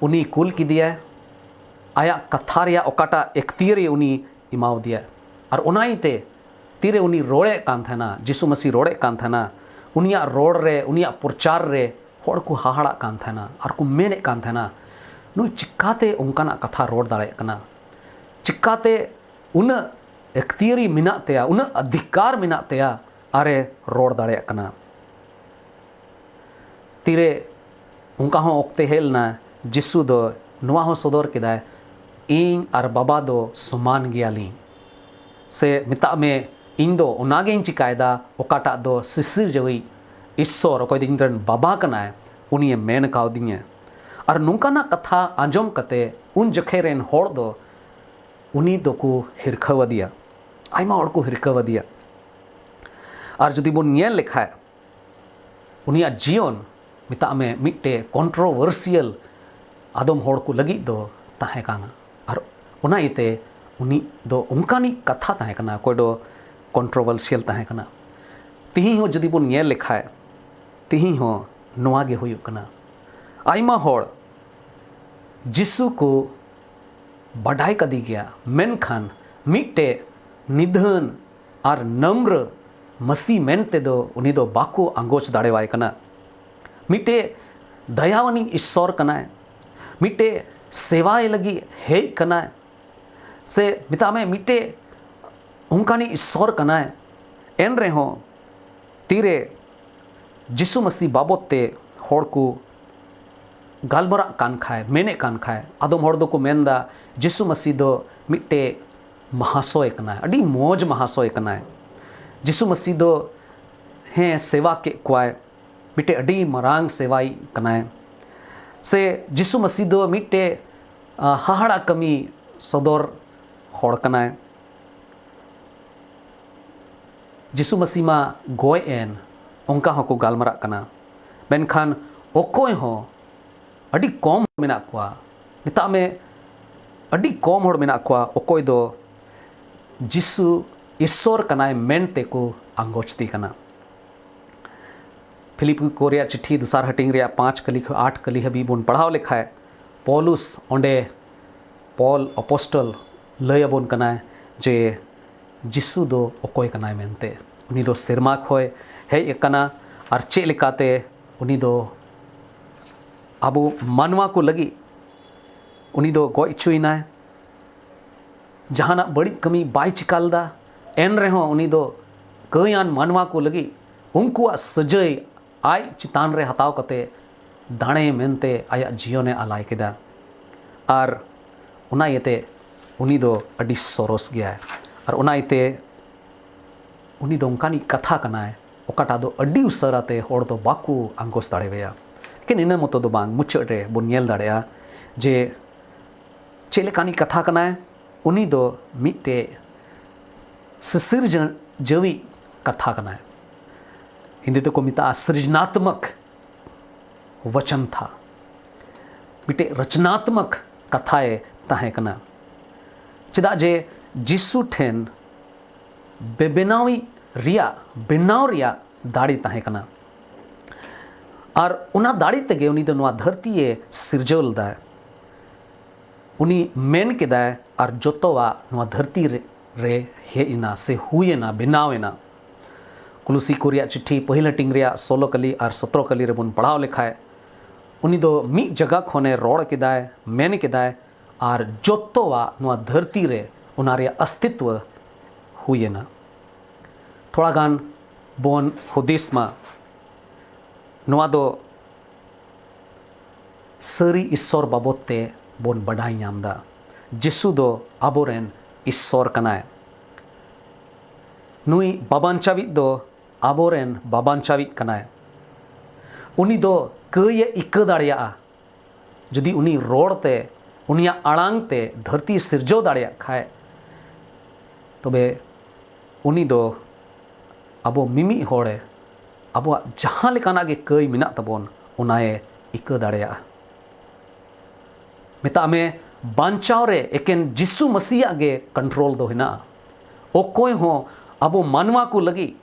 ᱩᱱᱤ ᱠᱩᱞ ᱠᱮᱫᱮᱭᱟᱭ, ᱟᱭᱟᱜ ᱠᱟᱛᱷᱟ ᱨᱮᱭᱟᱜ ᱚᱠᱟᱴᱟᱜ ᱮᱠᱛᱤᱭᱟᱹᱨᱤ ᱩᱱᱤ ᱮᱢᱟᱣᱟᱫᱮᱭᱟ, ᱟᱨ ᱚᱱᱟ ᱤᱭᱟᱹᱛᱮ ᱛᱤᱨᱮ ᱩᱱᱤ ᱨᱚᱲᱮᱫ ᱠᱟᱱ ᱛᱟᱦᱮᱱᱟ, ᱡᱤᱥᱩ ᱢᱟᱹᱥᱤ ᱨᱚᱲᱮᱫ ᱠᱟᱱ ᱛᱟᱦᱮᱱᱟ, ᱩᱱᱤᱭᱟᱜ ᱨᱚᱲ ᱨᱮ, ᱩᱱᱤᱭᱟᱜ ᱯᱨᱚᱪᱟᱨ ᱨᱮ ᱦᱚᱲ ᱠᱚ ᱦᱟᱦᱟᱲᱟᱜ ᱠᱟᱱ ᱛᱟᱦᱮᱱᱟ ᱟᱨ ᱠᱚ ᱢᱮᱱᱮᱫ ᱠᱟᱱ ᱛᱟᱦᱮᱱᱟ, "ᱱᱩᱭ ᱪᱤᱠᱟᱛᱮ ᱚᱱᱠᱟᱱᱟᱜ ᱠᱟᱛᱷᱟ ᱨᱚᱲ ᱫᱟᱲᱮᱭᱟᱜ ᱠᱟᱱᱟ? ᱪᱤᱠᱟᱛᱮ ᱩᱱᱟᱹᱜ ᱮᱠᱛᱤᱭᱟᱹᱨᱤ ᱢᱮᱱᱟᱜ ᱛᱟᱭᱟ, ᱩᱱᱟᱹᱜ ᱚᱫᱷᱤᱠᱟᱨ ᱢᱮᱱᱟᱜ ᱛᱟᱭᱟ ᱟᱨᱮ ᱨᱚᱲ ᱫᱟᱲᱮᱭᱟᱜ ᱠᱟᱱᱟ?" ᱛᱤᱨᱮ ᱚᱱᱠᱟ ᱦᱚᱸ ᱚᱠᱛᱮ ᱦᱮᱡ ᱞᱮᱱᱟ, ᱡᱤᱥᱩ ᱫᱚ ᱱᱚᱣᱟ ᱦᱚᱸ ᱥᱚᱫᱚᱨ ᱠᱮᱫᱟᱭ, "ᱤᱧ ᱟᱨ ᱵᱟᱵᱟ ᱫᱚ ᱥᱚᱢᱟᱱ ᱜᱮᱭᱟᱞᱤᱧ", ᱥᱮ ᱢᱮᱛᱟᱜ ᱢᱮ, "ᱤᱧ ᱫᱚ ᱚᱱᱟᱜᱤᱧ ᱪᱤᱠᱟᱭᱮᱫᱟ ᱚᱠᱟᱴᱟᱜ ᱫᱚ ᱥᱤᱥᱤᱨᱡᱟᱹᱣᱤᱡ ᱤᱥᱥᱚᱨ, ᱚᱠᱚᱭ ᱫᱚ ᱤᱧ ᱨᱮᱱ ᱵᱟᱵᱟ ᱠᱟᱱᱟᱭ, ᱩᱱᱤᱭᱮ ᱢᱮᱱ ᱠᱟᱣᱫᱤᱧᱟ᱾" ᱟᱨ ᱱᱚᱝᱠᱟᱱᱟᱜ ᱠᱟᱛᱷᱟ ᱟᱸᱡᱚᱢ ᱠᱟᱛᱮ ᱩᱱ ᱡᱚᱠᱷᱮᱡ ᱨᱮᱱ ᱦᱚᱲ ᱫᱚ ᱩᱱᱤ ᱫᱚᱠᱚ ᱦᱤᱨᱠᱷᱟᱹᱣ ᱟᱫᱮᱭᱟ᱾ ᱟᱭᱢᱟ ᱦᱚᱲ ᱠᱚ ᱦᱤᱨᱠᱷᱟᱹᱣ ᱟᱫᱮᱭᱟ᱾ ᱟᱨ ᱡᱩᱫᱤ ᱵᱚᱱ ᱧᱮᱞ ᱞᱮᱠᱷᱟᱡ, ᱩᱱᱤᱭᱟᱜ ᱡᱤᱭᱚᱱ, ᱢᱮᱛᱟᱜ ᱢᱮ, ᱢᱤᱫᱴᱮᱡ ᱠᱚᱱᱴᱨᱳᱵᱷᱟᱨᱥᱤᱭᱟᱞ ᱟᱫᱚᱢ ᱦᱚᱲ ᱠᱚ ᱞᱟᱹᱜᱤᱫ ᱫᱚ ᱛᱟᱦᱮᱸ ᱠᱟᱱᱟ᱾ ᱟᱨ ᱚᱱᱟ ᱤᱭᱟᱹᱛᱮ ᱩᱱᱤ ᱫᱚ ᱚᱱᱠᱟᱱᱤᱡ ᱠᱟᱛᱷᱟ ᱛᱟᱦᱮᱸ ᱠᱟᱱᱟ, ᱚᱠᱚᱭ ᱫᱚ ᱠᱚᱱᱴᱨᱳᱵᱷᱟᱨᱥᱤᱭᱟᱞ ᱛᱟᱦᱮᱸ ᱠᱟᱱᱟ᱾ ᱛᱤᱦᱤᱧ ᱦᱚᱸ ᱡᱩᱫᱤ ᱵᱚᱱ ᱧᱮᱞ ᱞᱮᱠᱷᱟᱡ, ᱛᱤᱦᱤᱧ ᱦᱚᱸ ᱱᱚᱣᱟ ᱜᱮ ᱦᱩᱭᱩᱜ ᱠᱟᱱᱟ᱾ ᱟᱭᱢᱟ ᱦᱚᱲ ᱡᱤᱥᱩ ᱠᱚ ᱵᱟᱰᱟᱭ ᱠᱟᱫᱮ ᱜᱮᱭᱟ, ᱢᱮᱱᱠᱷᱟᱱ ᱢᱤᱫᱴᱮᱡ ᱱᱤᱫᱷᱟᱹᱱ ᱟᱨ ᱱᱟᱢᱨ ᱢᱟᱹᱥᱤ ᱢᱮᱱ ᱛᱮᱫᱚ ᱩᱱᱤ ᱫᱚ ᱵᱟᱠᱚ ᱟᱸᱜᱚᱪ ᱫᱟᱲᱮᱣᱟᱭ ᱠᱟᱱᱟ᱾ ᱢᱤᱫᱴᱮᱡ ᱫᱟᱭᱟᱣᱟᱱᱤᱡ ᱤᱥᱥᱚᱨ ᱠᱟᱱᱟᱭ, ᱢᱤᱫᱴᱮᱡ ᱥᱮᱵᱟᱭ ᱞᱟᱹᱜᱤᱫ ᱦᱮᱡ ᱠᱟᱱᱟᱭ, ᱥᱮ ᱢᱮᱛᱟᱜ ᱢᱮ ᱢᱤᱫᱴᱮᱡ ᱚᱱᱠᱟᱱᱤᱡ ᱤᱥᱥᱚᱨ ᱠᱟᱱᱟᱭ᱾ ᱮᱱ ᱨᱮᱦᱚᱸ ᱛᱤᱨᱮ ᱡᱤᱥᱩ ᱢᱟᱹᱥᱤ ᱵᱟᱵᱚᱫ ᱛᱮ ᱦᱚᱲ ᱠᱚ ᱜᱟᱞᱢᱟᱨᱟᱜ ᱠᱟᱱ ᱠᱷᱟᱡ, ᱢᱮᱱᱮᱫ ᱠᱟᱱ ᱠᱷᱟᱡ, ᱟᱫᱚᱢ ᱦᱚᱲ ᱫᱚᱠᱚ ᱢᱮᱱᱫᱟ, "ᱡᱤᱥᱩ ᱢᱟᱹᱥᱤ ᱫᱚ ᱢᱤᱫᱴᱮᱡ ᱢᱟᱦᱟᱥᱚᱭ ᱠᱟᱱᱟᱭ, ᱟᱹᱰᱤ ᱢᱚᱡᱽ ᱢᱟᱦᱟᱥᱚᱭ ᱠᱟᱱᱟᱭ᱾ ᱡᱤᱥᱩ ᱢᱟᱹᱥᱤ ᱫᱚ, ᱦᱮᱸ, ᱥᱮᱵᱟ ᱠᱮᱫ ᱠᱚᱣᱟᱭ, ᱢᱤᱫᱴᱮᱡ ᱟᱹᱰᱤ ᱢᱟᱨᱟᱝ ᱥᱮᱵᱟᱭᱤᱡ ᱠᱟᱱᱟᱭ, ᱥᱮ ᱡᱤᱥᱩ ᱢᱟᱹᱥᱤ ᱫᱚ ᱢᱤᱫᱴᱮᱡ, ᱟ, ᱦᱟᱦᱟᱲᱟ ᱠᱟᱹᱢᱤ ᱥᱚᱫᱚᱨ ᱦᱚᱲ ᱠᱟᱱᱟᱭ, ᱡᱤᱥᱩ ᱢᱟᱹᱥᱤ ᱢᱟ ᱜᱚᱡ ᱮᱱ", ᱚᱱᱠᱟ ᱦᱚᱸᱠᱚ ᱜᱟᱞᱢᱟᱨᱟᱜ ᱠᱟᱱᱟ᱾ ᱢᱮᱱᱠᱷᱟᱱ ᱚᱠᱚᱭ ᱦᱚᱸ, ᱟᱹᱰᱤ ᱠᱚᱢ ᱢᱮᱱᱟᱜ ᱠᱚᱣᱟ, ᱢᱮᱛᱟᱜ ᱢᱮ, ᱟᱹᱰᱤ ᱠᱚᱢ ᱦᱚᱲ ᱢᱮᱱᱟᱜ ᱠᱚᱣᱟ ᱚᱠᱚᱭ ᱫᱚ ᱡᱤᱥᱩ ᱤᱥᱥᱚᱨ ᱠᱟᱱᱟᱭ ᱢᱮᱱᱛᱮ ᱠᱚ ᱟᱸᱜᱚᱪᱛᱤ ᱠᱟᱱᱟ᱾ ᱯᱷᱤᱞᱤᱯ ᱠᱚ ᱨᱮᱭᱟᱜ ᱪᱤᱴᱷᱤ ᱫᱚᱥᱟᱨ ᱦᱟᱹᱴᱤᱧ ᱨᱮᱭᱟᱜ ᱯᱟᱸᱪ ᱠᱟᱹᱞᱤ ᱠᱷᱚᱱ ᱟᱴ ᱠᱟᱹᱞᱤ ᱦᱟᱹᱵᱤᱡ ᱵᱚᱱ ᱯᱟᱲᱦᱟᱣ ᱞᱮᱠᱷᱟᱡ, ᱯᱚᱞᱩᱥ ᱚᱸᱰᱮ, ᱯᱚᱞ ᱚᱯᱚᱥᱴᱚᱞ ᱞᱟᱹᱭ ᱟᱵᱚᱱ ᱠᱟᱱᱟᱭ ᱡᱮ ᱡᱤᱥᱩ ᱫᱚ ᱚᱠᱚᱭ ᱠᱟᱱᱟᱭ ᱢᱮᱱᱛᱮ᱾ ᱩᱱᱤ ᱫᱚ ᱥᱮᱨᱢᱟ ᱠᱷᱚᱱ ᱦᱮᱡ ᱟᱠᱟᱱᱟ ᱟᱨ ᱪᱮᱫ ᱞᱮᱠᱟᱛᱮ ᱩᱱᱤ ᱫᱚ ᱟᱵᱚ ᱢᱟᱱᱣᱟ ᱠᱚ ᱞᱟᱹᱜᱤᱫ ᱩᱱᱤ ᱫᱚ ᱜᱚᱡ ᱦᱚᱪᱚᱭᱮᱱᱟᱭ, ᱡᱟᱦᱟᱱᱟᱜ ᱵᱟᱹᱲᱤᱡ ᱠᱟᱹᱢᱤ ᱵᱟᱭ ᱪᱤᱠᱟ ᱞᱮᱫᱟ, ᱮᱱ ᱨᱮᱦᱚᱸ ᱩᱱᱤ ᱫᱚ ᱠᱟᱹᱭᱟᱱ ᱢᱟᱱᱣᱟ ᱠᱚ ᱞᱟᱹᱜᱤᱫ ᱩᱱᱠᱩᱣᱟᱜ ᱥᱟᱹᱡᱟᱹᱭ ᱟᱡ ᱪᱮᱛᱟᱱ ᱨᱮ ᱦᱟᱛᱟᱣ ᱠᱟᱛᱮ ᱫᱟᱲᱮ ᱢᱮᱱᱛᱮ ᱟᱭᱟᱜ ᱡᱤᱭᱚᱱᱮ ᱟᱞᱟᱭ ᱠᱮᱫᱟ᱾ ᱟᱨ ᱚᱱᱟ ᱤᱭᱟᱹᱛᱮ ᱩᱱᱤ ᱫᱚ ᱟᱹᱰᱤ ᱥᱚᱨᱚᱥ ᱜᱮᱭᱟᱭ᱾ ᱟᱨ ᱚᱱᱟ ᱤᱭᱟᱹᱛᱮ ᱩᱱᱤ ᱫᱚ ᱚᱱᱠᱟᱱᱤᱡ ᱠᱟᱛᱷᱟ ᱠᱟᱱᱟᱭ, ᱚᱠᱟᱴᱟᱜ ᱫᱚ ᱟᱹᱰᱤ ᱩᱥᱟᱹᱨᱟ ᱛᱮ ᱦᱚᱲ ᱫᱚ ᱵᱟᱠᱚ ᱟᱸᱜᱚᱪ ᱫᱟᱲᱮᱣᱟᱭᱟ᱾ ᱞᱮᱠᱤᱱ ᱤᱱᱟᱹ ᱢᱚᱛᱚ ᱫᱚ ᱵᱟᱝ, ᱢᱩᱪᱟᱹᱫ ᱨᱮ ᱵᱚᱱ ᱧᱮᱞ ᱫᱟᱲᱮᱭᱟᱜᱼᱟ ᱡᱮ ᱪᱮᱫ ᱞᱮᱠᱟᱱᱤᱡ ᱠᱟᱛᱷᱟ ᱠᱟᱱᱟᱭ᱾ ᱩᱱᱤ ᱫᱚ ᱢᱤᱫᱴᱮᱡ ᱥᱤᱥᱤᱨᱡᱟᱹᱣᱤᱡ ᱠᱟᱛᱷᱟ ᱠᱟᱱᱟᱭ᱾ ᱦᱤᱱᱫᱤ ᱛᱮᱠᱚ ᱢᱮᱛᱟᱜᱼᱟ ᱥᱨᱤᱡᱱᱟᱛᱢᱚᱠ ᱣᱟᱪᱟᱱ ᱛᱷᱟ, ᱢᱤᱫᱴᱮᱡ ᱨᱚᱪᱱᱟᱛᱢᱚᱠ ᱠᱟᱛᱷᱟᱭ ᱛᱟᱦᱮᱸ ᱠᱟᱱᱟ᱾ ᱪᱮᱫᱟᱜ ᱡᱮ ᱡᱤᱥᱩ ᱴᱷᱮᱱ ᱵᱮᱵᱮᱱᱟᱣᱤᱡ ᱨᱮᱭᱟᱜ, ᱵᱮᱱᱟᱣ ᱨᱮᱭᱟᱜ ᱫᱟᱲᱮ ᱛᱟᱦᱮᱸ ᱠᱟᱱᱟ᱾ ᱟᱨ ᱚᱱᱟ ᱫᱟᱲᱮ ᱛᱮᱜᱮ ᱩᱱᱤ ᱫᱚ ᱱᱚᱣᱟ ᱫᱷᱟᱹᱨᱛᱤᱭᱮ ᱥᱤᱨᱡᱟᱹᱣ ᱞᱮᱫᱟᱭ᱾ ᱩᱱᱤ ᱢᱮᱱ ᱠᱮᱫᱟᱭ ᱟᱨ ᱡᱚᱛᱚᱣᱟᱜ ᱱᱚᱣᱟ ᱫᱷᱟᱹᱨᱛᱤ ᱨᱮ, ᱨᱮ ᱦᱮᱡ ᱮᱱᱟ ᱥᱮ ᱦᱩᱭ ᱮᱱᱟ, ᱵᱮᱱᱟᱣ ᱮᱱᱟ᱾ ᱠᱩᱞᱩᱥᱤ ᱠᱚ ᱨᱮᱭᱟᱜ ᱪᱤᱴᱷᱤ ᱯᱟᱹᱦᱤᱞ ᱦᱟᱹᱴᱤᱧ ᱨᱮᱭᱟᱜ ᱥᱳᱞᱳ ᱠᱟᱹᱞᱤ ᱟᱨ ᱥᱚᱛᱨᱚ ᱠᱟᱹᱞᱤ ᱨᱮᱵᱚᱱ ᱯᱟᱲᱦᱟᱣ ᱞᱮᱠᱷᱟᱡ, ᱩᱱᱤ ᱫᱚ ᱢᱤᱫ ᱡᱟᱭᱜᱟ ᱠᱷᱚᱱᱮ ᱨᱚᱲ ᱠᱮᱫᱟᱭ, ᱢᱮᱱ ᱠᱮᱫᱟᱭ, ᱟᱨ ᱡᱚᱛᱚᱣᱟᱜ ᱱᱚᱣᱟ ᱫᱷᱟᱹᱨᱛᱤ ᱨᱮ ᱚᱱᱟ ᱨᱮᱭᱟᱜ ᱚᱥᱛᱤᱛᱣᱚ ᱦᱩᱭ ᱮᱱᱟ᱾ ᱛᱷᱚᱲᱟ ᱜᱟᱱ ᱵᱚᱱ ᱦᱩᱫᱤᱥ ᱢᱟ᱾ ᱱᱚᱣᱟ ᱫᱚ ᱥᱟᱹᱨᱤ ᱤᱥᱥᱚᱨ ᱵᱟᱵᱚᱫ ᱛᱮ ᱵᱚᱱ ᱵᱟᱰᱟᱭ ᱧᱟᱢ ᱮᱫᱟ᱾ ᱡᱤᱥᱩ ᱫᱚ ᱟᱵᱚᱨᱮᱱ ᱤᱥᱥᱚᱨ ᱠᱟᱱᱟᱭ᱾ ᱱᱩᱭ ᱵᱟᱵᱟᱧᱪᱟᱣᱤᱡ ᱫᱚ ᱟᱵᱚᱨᱮᱱ ᱵᱟᱵᱟᱧᱪᱟᱣᱤᱡ ᱠᱟᱱᱟᱭ᱾ ᱩᱱᱤ ᱫᱚ ᱠᱟᱹᱭ ᱮ ᱤᱠᱟᱹ ᱫᱟᱲᱮᱭᱟᱜᱼᱟ᱾ ᱡᱩᱫᱤ ᱩᱱᱤ ᱨᱚᱲ ᱛᱮ, ᱩᱱᱤᱭᱟᱜ ᱟᱲᱟᱝ ᱛᱮ ᱫᱷᱟᱹᱨᱛᱤ ᱥᱤᱨᱡᱟᱹᱣ ᱫᱟᱲᱮᱭᱟᱜ ᱠᱷᱟᱡ, ᱛᱚᱵᱮ ᱩᱱᱤ ᱫᱚ ᱟᱵᱚ ᱢᱤᱢᱤᱫ ᱦᱚᱲᱮ, ᱟᱵᱚᱣᱟᱜ ᱡᱟᱦᱟᱸ ᱞᱮᱠᱟᱱᱟᱜ ᱜᱮ ᱠᱟᱹᱭ ᱢᱮᱱᱟᱜ ᱛᱟᱵᱚᱱ, ᱚᱱᱟᱭ ᱤᱠᱟᱹ ᱫᱟᱲᱮᱭᱟᱜᱼᱟ᱾ ᱢᱮᱛᱟᱜ ᱢᱮ, ᱵᱟᱧᱪᱟᱣ ᱨᱮ ᱮᱠᱮᱱ ᱡᱤᱥᱩ ᱢᱟᱹᱥᱤᱭᱟᱜ ᱜᱮ ᱠᱚᱱᱴᱨᱳᱞ ᱫᱚ ᱦᱮᱱᱟᱜᱼᱟ᱾ ᱚᱠᱚᱭ ᱦᱚᱸ ᱟᱵᱚ ᱢᱟᱱᱣᱟ ᱠᱚ ᱞᱟᱹᱜᱤᱫ,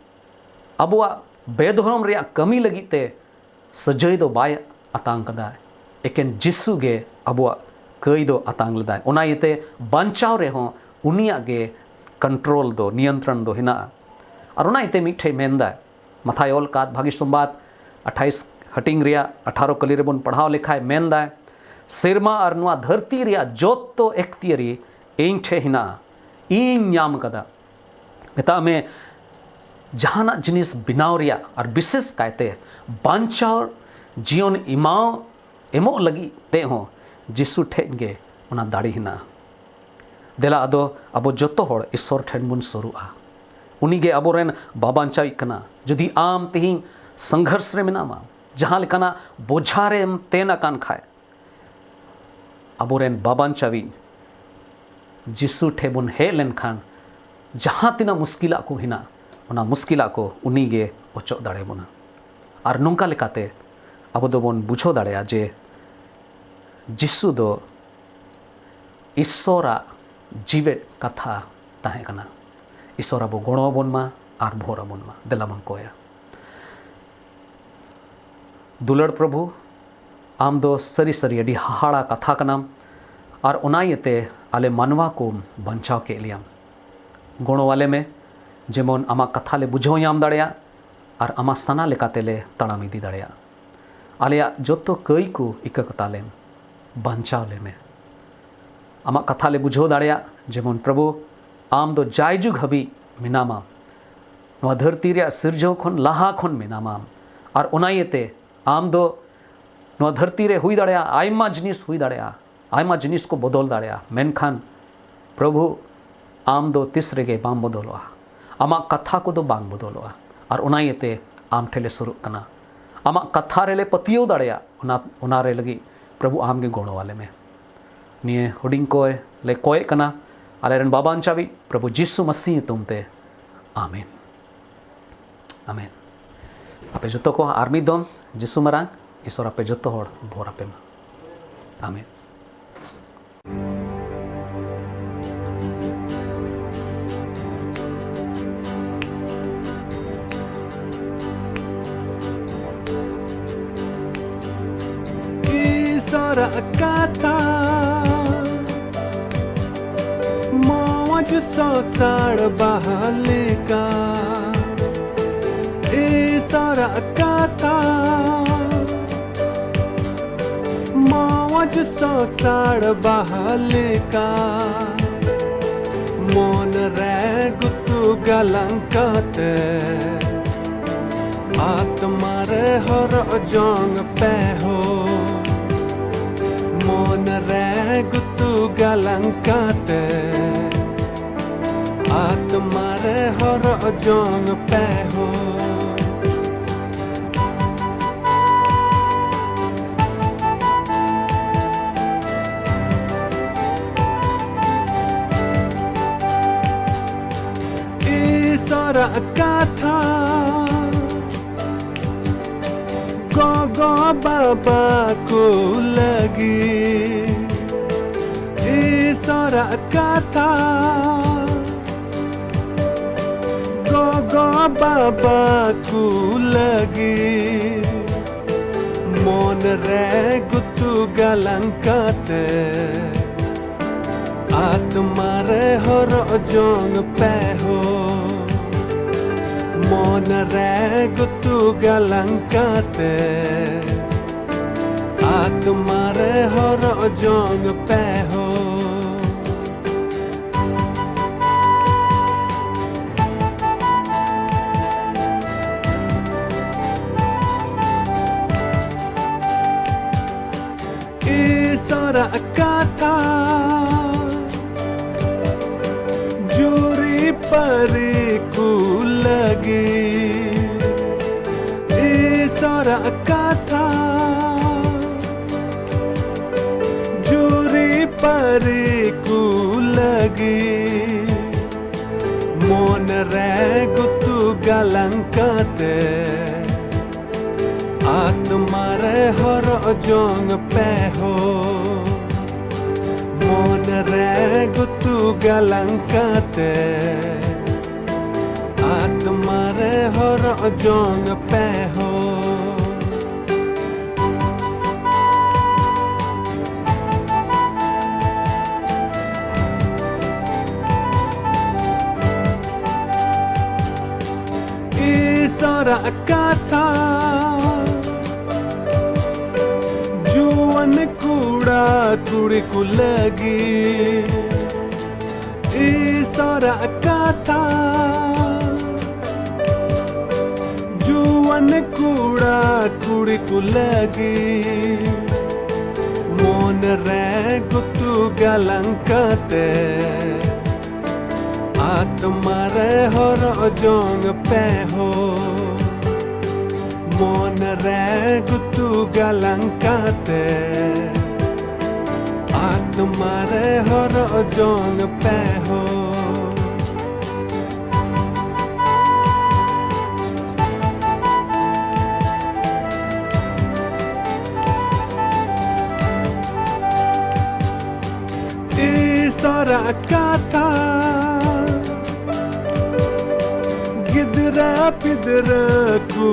ᱟᱵᱚᱣᱟᱜ ᱵᱮᱫᱷᱚᱨᱚᱢ ᱨᱮᱭᱟᱜ ᱠᱟᱹᱢᱤ ᱞᱟᱹᱜᱤᱫ ᱛᱮ ᱥᱟᱹᱡᱟᱹᱭ ᱫᱚ ᱵᱟᱭ ᱟᱛᱟᱝ ᱠᱟᱫᱟ᱾ ᱮᱠᱮᱱ ᱡᱤᱥᱩ ᱜᱮ ᱟᱵᱚᱣᱟᱜ ᱠᱟᱹᱭ ᱫᱚ ᱟᱛᱟᱝ ᱞᱮᱫᱟᱭ᱾ ᱚᱱᱟ ᱤᱭᱟᱹᱛᱮ ᱵᱟᱧᱪᱟᱣ ᱨᱮᱦᱚᱸ ᱩᱱᱤᱭᱟᱜ ᱜᱮ ᱠᱚᱱᱴᱨᱳᱞ ᱫᱚ, ᱱᱤᱭᱚᱱᱛᱨᱚᱱ ᱫᱚ ᱦᱮᱱᱟᱜᱼᱟ᱾ ᱟᱨ ᱚᱱᱟ ᱤᱭᱟᱹᱛᱮ ᱢᱤᱫᱴᱷᱮᱡ ᱢᱮᱱᱫᱟᱭ, ᱢᱟᱛᱷᱟᱭ ᱚᱞ ᱠᱟᱫ ᱵᱷᱟᱹᱜᱤ ᱥᱚᱢᱵᱟᱫ ᱟᱴᱷᱟᱭᱤᱥ ᱦᱟᱹᱴᱤᱧ ᱨᱮᱭᱟᱜ ᱟᱴᱷᱟᱨᱚ ᱠᱟᱹᱞᱤ ᱨᱮᱵᱚᱱ ᱯᱟᱲᱦᱟᱣ ᱞᱮᱠᱷᱟᱡ ᱢᱮᱱᱫᱟᱭ, "ᱥᱮᱨᱢᱟ ᱟᱨ ᱱᱚᱣᱟ ᱫᱷᱟᱹᱨᱛᱤ ᱨᱮᱭᱟᱜ ᱡᱚᱛᱚ ᱮᱠᱛᱤᱭᱟᱹᱨᱤ ᱤᱧ ᱴᱷᱮᱡ ᱦᱮᱱᱟᱜᱼᱟ, ᱤᱧ ᱧᱟᱢ ᱠᱟᱫᱟ᱾" ᱢᱮᱛᱟᱜ ᱢᱮ, ᱡᱟᱦᱟᱱᱟᱜ ᱡᱤᱱᱤᱥ ᱵᱮᱱᱟᱣ ᱨᱮᱭᱟᱜ ᱟᱨ ᱵᱤᱥᱮᱥ ᱠᱟᱭᱛᱮ ᱵᱟᱧᱪᱟᱣ ᱡᱤᱭᱚᱱ ᱮᱢᱟᱣ, ᱮᱢᱚᱜ ᱞᱟᱹᱜᱤᱫ ᱛᱮ ᱦᱚᱸ ᱡᱤᱥᱩ ᱴᱷᱮᱡ ᱜᱮ ᱚᱱᱟ ᱫᱟᱲᱮ ᱦᱮᱱᱟᱜᱼᱟ᱾ ᱫᱮᱞᱟ ᱟᱫᱚ ᱟᱵᱚ ᱡᱚᱛᱚ ᱦᱚᱲ ᱤᱥᱥᱚᱨ ᱴᱷᱮᱱ ᱵᱚᱱ ᱥᱩᱨᱩᱜᱼᱟ᱾ ᱩᱱᱤ ᱜᱮ ᱟᱵᱚᱨᱮᱱ ᱵᱟᱵᱟᱧᱪᱟᱣᱤᱡ ᱠᱟᱱᱟ᱾ ᱡᱩᱫᱤ ᱟᱢ ᱛᱮᱦᱮᱧ ᱥᱚᱝᱜᱷᱚᱨᱥ ᱨᱮ ᱢᱮᱱᱟᱢᱟ, ᱡᱟᱦᱟᱸ ᱞᱮᱠᱟᱱᱟᱜ ᱵᱳᱡᱷᱟ ᱨᱮᱢ ᱛᱮᱱ ᱟᱠᱟᱱ ᱠᱷᱟᱡ, ᱟᱵᱚᱨᱮᱱ ᱵᱟᱵᱟᱧᱪᱟᱣᱤᱡ ᱡᱤᱥᱩ ᱴᱷᱮᱡ ᱵᱚᱱ ᱦᱮᱡ ᱞᱮᱱᱠᱷᱟᱱ, ᱡᱟᱦᱟᱸ ᱛᱤᱱᱟᱹᱜ ᱢᱩᱥᱠᱤᱞᱟᱜ ᱠᱚ ᱦᱮᱱᱟᱜ, ᱚᱱᱟ ᱢᱩᱥᱠᱤᱞᱟᱜ ᱠᱚ ᱩᱱᱤ ᱜᱮ ᱚᱪᱚᱜ ᱫᱟᱲᱮ ᱵᱚᱱᱟ᱾ ᱟᱨ ᱱᱚᱝᱠᱟ ᱞᱮᱠᱟᱛᱮ ᱟᱵᱚ ᱫᱚᱵᱚᱱ ᱵᱩᱡᱷᱟᱹᱣ ᱫᱟᱲᱮᱭᱟᱜᱼᱟ ᱡᱮ ᱡᱤᱥᱩ ᱫᱚ ᱤᱥᱥᱚᱨᱟᱜ ᱡᱤᱣᱮᱫ ᱠᱟᱛᱷᱟ ᱛᱟᱦᱮᱸ ᱠᱟᱱᱟ᱾ ᱤᱥᱥᱚᱨ ᱟᱵᱚ ᱜᱚᱲᱚ ᱟᱵᱚᱱ ᱢᱟ ᱟᱨ ᱵᱷᱳᱨ ᱟᱵᱚᱱ ᱢᱟ᱾ ᱫᱮᱞᱟ ᱵᱚᱱ ᱠᱚᱭᱟ᱾ ᱫᱩᱞᱟᱹᱲ ᱯᱨᱚᱵᱷᱩ, ᱟᱢ ᱫᱚ ᱥᱟᱹᱨᱤ ᱥᱟᱹᱨᱤ ᱟᱹᱰᱤ ᱦᱟᱦᱟᱲᱟ ᱠᱟᱛᱷᱟ ᱠᱟᱱᱟᱢ᱾ ᱟᱨ ᱚᱱᱟ ᱤᱭᱟᱹᱛᱮ ᱟᱞᱮ ᱢᱟᱱᱣᱟ ᱠᱚᱢ ᱵᱟᱧᱪᱟᱣ ᱠᱮᱫ ᱞᱮᱭᱟᱢ᱾ ᱜᱚᱲᱚ ᱟᱞᱮ ᱢᱮ, ᱡᱮᱢᱚᱱ ᱟᱢᱟᱜ ᱠᱟᱛᱷᱟ ᱞᱮ ᱵᱩᱡᱷᱟᱹᱣ ᱧᱟᱢ ᱫᱟᱲᱮᱭᱟᱜ ᱟᱨ ᱟᱢᱟᱜ ᱥᱟᱱᱟ ᱞᱮᱠᱟᱛᱮ ᱞᱮ ᱛᱟᱲᱟᱢ ᱤᱫᱤ ᱫᱟᱲᱮᱭᱟᱜ᱾ ᱟᱞᱮᱭᱟᱜ ᱡᱚᱛᱚ ᱠᱟᱹᱭ ᱠᱚ ᱤᱠᱟᱹ ᱠᱟᱛᱟ ᱞᱮᱢ, ᱵᱟᱧᱪᱟᱣ ᱞᱮ ᱢᱮ᱾ ᱟᱢᱟᱜ ᱠᱟᱛᱷᱟ ᱞᱮ ᱵᱩᱡᱷᱟᱹᱣ ᱫᱟᱲᱮᱭᱟᱜ, ᱡᱮᱢᱚᱱ ᱯᱨᱚᱵᱷᱩ, ᱟᱢ ᱫᱚ ᱡᱟᱭᱡᱩᱜᱽ ᱦᱟᱹᱵᱤᱡ ᱢᱮᱱᱟᱢᱟ᱾ ᱱᱚᱣᱟ ᱫᱷᱟᱹᱨᱛᱤ ᱨᱮᱭᱟᱜ ᱥᱤᱨᱡᱟᱹᱣ ᱠᱷᱚᱱ ᱞᱟᱦᱟ ᱠᱷᱚᱱ ᱢᱮᱱᱟᱢᱟ᱾ ᱟᱨ ᱚᱱᱟ ᱤᱭᱟᱹᱛᱮ ᱟᱢ ᱫᱚ ᱱᱚᱣᱟ ᱫᱷᱟᱹᱨᱛᱤ ᱨᱮ ᱦᱩᱭ ᱫᱟᱲᱮᱭᱟᱜᱼᱟ, ᱟᱭᱢᱟ ᱡᱤᱱᱤᱥ ᱦᱩᱭ ᱫᱟᱲᱮᱭᱟᱜᱼᱟ, ᱟᱭᱢᱟ ᱡᱤᱱᱤᱥ ᱠᱚ ᱵᱚᱫᱚᱞ ᱫᱟᱲᱮᱭᱟᱜᱼᱟ, ᱢᱮᱱᱠᱷᱟᱱ ᱯᱨᱚᱵᱷᱩ, ᱟᱢ ᱫᱚ ᱛᱤᱥ ᱨᱮᱜᱮ ᱵᱟᱢ ᱵᱚᱫᱚᱞᱚᱜᱼᱟ᱾ ᱟᱢᱟᱜ ᱠᱟᱛᱷᱟ ᱠᱚᱫᱚ ᱵᱟᱝ ᱵᱚᱫᱚᱞᱚᱜᱼᱟ᱾ ᱟᱨ ᱚᱱᱟ ᱤᱭᱟᱹᱛᱮ ᱟᱢ ᱴᱷᱮᱱ ᱞᱮ ᱥᱩᱨᱩᱜ ᱠᱟᱱᱟ᱾ ᱟᱢᱟᱜ ᱠᱟᱛᱷᱟ ᱨᱮᱞᱮ ᱯᱟᱹᱛᱭᱟᱹᱣ ᱫᱟᱲᱮᱭᱟᱜ, ᱚᱱᱟ, ᱚᱱᱟ ᱨᱮ ᱞᱟᱹᱜᱤᱫ ᱯᱨᱚᱵᱷᱩ ᱟᱢ ᱜᱮ ᱜᱚᱲᱚ ᱟᱞᱮ ᱢᱮ᱾ ᱱᱤᱭᱟᱹ ᱦᱩᱰᱤᱧ ᱠᱚᱭ ᱞᱮ ᱠᱚᱭᱮᱜ ᱠᱟᱱᱟ ᱟᱞᱮᱨᱮᱱ ᱵᱟᱵᱟ ᱵᱟᱧᱪᱟᱣᱤᱡ ᱯᱨᱚᱵᱷᱩ ᱡᱤᱥᱩ ᱢᱟᱹᱥᱤ ᱧᱩᱛᱩᱢ ᱛᱮ, ᱟᱢᱮᱱ᱾ ᱟᱢᱮᱱ᱾ ᱟᱯᱮ ᱡᱚᱛᱚ ᱠᱚ ᱟᱨ ᱢᱤᱫ ᱫᱚᱢ ᱡᱤᱥᱩ ᱢᱟᱨᱟᱝ ᱤᱥᱚᱨ ᱟᱯᱮ ᱡᱚᱛᱚ ᱦᱚᱲ ᱵᱷᱚᱨ ᱟᱯᱮ ᱢᱟ᱾ ᱟᱢᱮᱱ᱾ ᱠᱟᱛᱷᱟ ᱢᱚᱡᱽ ᱥᱚᱥᱟᱲ ᱵᱟᱦᱟ ᱞᱮᱠᱟ᱾ ᱤᱥᱚᱨᱟᱜ ᱠᱟᱛᱷᱟ ᱢᱚᱡᱽ ᱥᱚᱥᱟᱲ ᱵᱟᱦᱟ ᱞᱮᱠᱟ᱾ ᱢᱚᱱ ᱨᱮ ᱜᱩᱛᱩ ᱜᱟᱞᱟᱝ ᱠᱟᱛᱮ ᱟᱛᱢᱟ ᱨᱮ ᱦᱚᱨᱚᱜ ᱡᱚᱝ ᱯᱮ ᱦᱳ᱾ ᱢᱚᱱ ᱨᱮ ᱜᱩᱛᱩ ᱜᱟᱞᱟᱝ ᱠᱟᱛᱮ ᱟᱛᱢᱟ ᱨᱮ ᱦᱚᱨᱚᱜ ᱡᱚᱝ ᱯᱮ ᱦᱳ᱾ ᱤᱥᱚᱨᱟᱜ ᱠᱟᱛᱷᱟ ᱜᱚᱜᱚ ᱵᱟᱵᱟ ᱠᱚ ᱞᱟᱹᱜᱤᱫ᱾ ᱤᱥᱚᱨᱟᱜ ᱠᱟᱛᱷᱟ ᱜᱚᱜᱚ ᱵᱟᱵᱟ ᱠᱚ ᱞᱟᱹᱜᱤᱫ᱾ ᱢᱚᱱ ᱨᱮ ᱜᱩᱛᱩ ᱜᱟᱞᱟᱝ ᱠᱟᱛᱮ ᱟᱛᱢᱟ ᱨᱮ ᱦᱚᱨᱚᱜ ᱡᱚᱝ ᱯᱮ ᱦᱳ᱾ ᱢᱚᱱ ᱨᱮ ᱜᱩᱛᱩ ᱜᱟᱞᱟᱝ ᱠᱟᱛᱮ ᱟᱛᱢᱟ ᱨᱮ ᱦᱚᱨᱚᱜ ᱡᱚᱝ ᱯᱮ ᱦᱳ᱾ ᱤᱥᱚᱨᱟᱜ ᱠᱟᱛᱷᱟ ᱡᱩᱨᱤ ᱯᱟᱹᱨᱤ ᱠᱚ ᱞᱟᱹᱜᱤᱫ᱾ ᱤᱥᱚᱨᱟᱜ ᱠᱟᱛᱷᱟ ᱡᱩᱨᱤ ᱯᱟᱹᱨᱤ ᱠᱚ ᱞᱟᱹᱜᱤᱫ᱾ ᱢᱚᱱ ᱨᱮ ᱜᱩᱛᱩ ᱜᱟᱞᱟᱝ ᱠᱟᱛᱮ ᱟᱛᱢᱟ ᱨᱮ ᱦᱚᱨᱚᱜ ᱡᱚᱝ ᱯᱮ ᱦᱳ᱾ ᱢᱚᱱ ᱨᱮ ᱜᱩᱛᱩ ᱜᱟᱞᱟᱝ ᱠᱟᱛᱮ ᱟᱛᱢᱟ ᱨᱮ ᱦᱚᱨᱚᱜ ᱡᱚᱝ ᱯᱮ ᱦᱳ᱾ ᱨᱟᱜ ᱠᱟᱛᱷᱟ ᱡᱩᱣᱟᱹᱱ ᱠᱚᱲᱟ ᱠᱩᱲᱤ ᱠᱚ ᱞᱟᱹᱜᱤᱫ ᱤᱥᱟᱨᱟ ᱠᱟᱛᱷᱟ ᱡᱩᱣᱟᱹᱱ ᱠᱚᱲᱟ ᱠᱩᱲᱤ ᱠᱚ ᱞᱟᱹᱜᱤᱫ ᱢᱚᱱ ᱨᱮ ᱜᱩᱛᱩ ᱜᱟᱞᱟᱝ ᱠᱟᱛᱮ ᱟᱛᱢᱟ ᱨᱮ ᱦᱚᱨᱚᱜ ᱡᱚᱝ ᱯᱮ ᱦᱳ᱾ ᱢᱚᱱ ᱨᱮ ᱜᱩᱛᱩ ᱜᱟᱞᱟᱝ ᱠᱟᱛᱮ ᱟᱛᱢᱟ ᱨᱮ ᱦᱚᱨᱚᱜ ᱡᱚᱝ ᱯᱮ ᱦᱳ᱾ ᱤᱥᱟᱨᱟ ᱠᱟᱛᱷᱟ ᱜᱤᱫᱽᱨᱟᱹ ᱯᱤᱫᱽᱨᱟᱹ ᱠᱚ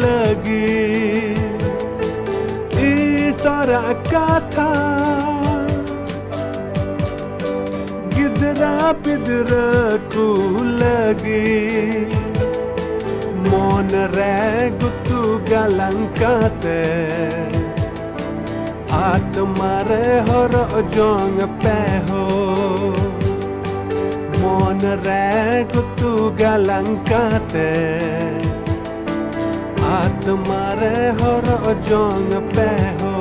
ᱞᱟᱹᱜᱤᱫ ᱤᱥᱟᱨᱟ ᱠᱟᱛᱷᱟ ᱜᱤᱫᱽᱨᱟᱹ ᱯᱤᱫᱽᱨᱟᱹ ᱠᱚ ᱞᱟᱹᱜᱤᱫ ᱢᱚᱱ ᱨᱮ ᱜᱩᱛᱩ ᱜᱟᱞᱟᱝ ᱠᱟᱛᱮ ᱟᱛᱢᱟ ᱨᱮ ᱦᱚᱨᱚᱜ ᱡᱚᱝ ᱯᱮ ᱦᱳ᱾ ᱢᱚᱱ ᱨᱮ ᱜᱩᱛᱩ ᱜᱟᱞᱟᱝ ᱠᱟᱛᱮ ᱟᱛᱢᱟ ᱨᱮ ᱦᱚᱨᱚᱜ ᱡᱚᱝ ᱯᱮ ᱦᱳ᱾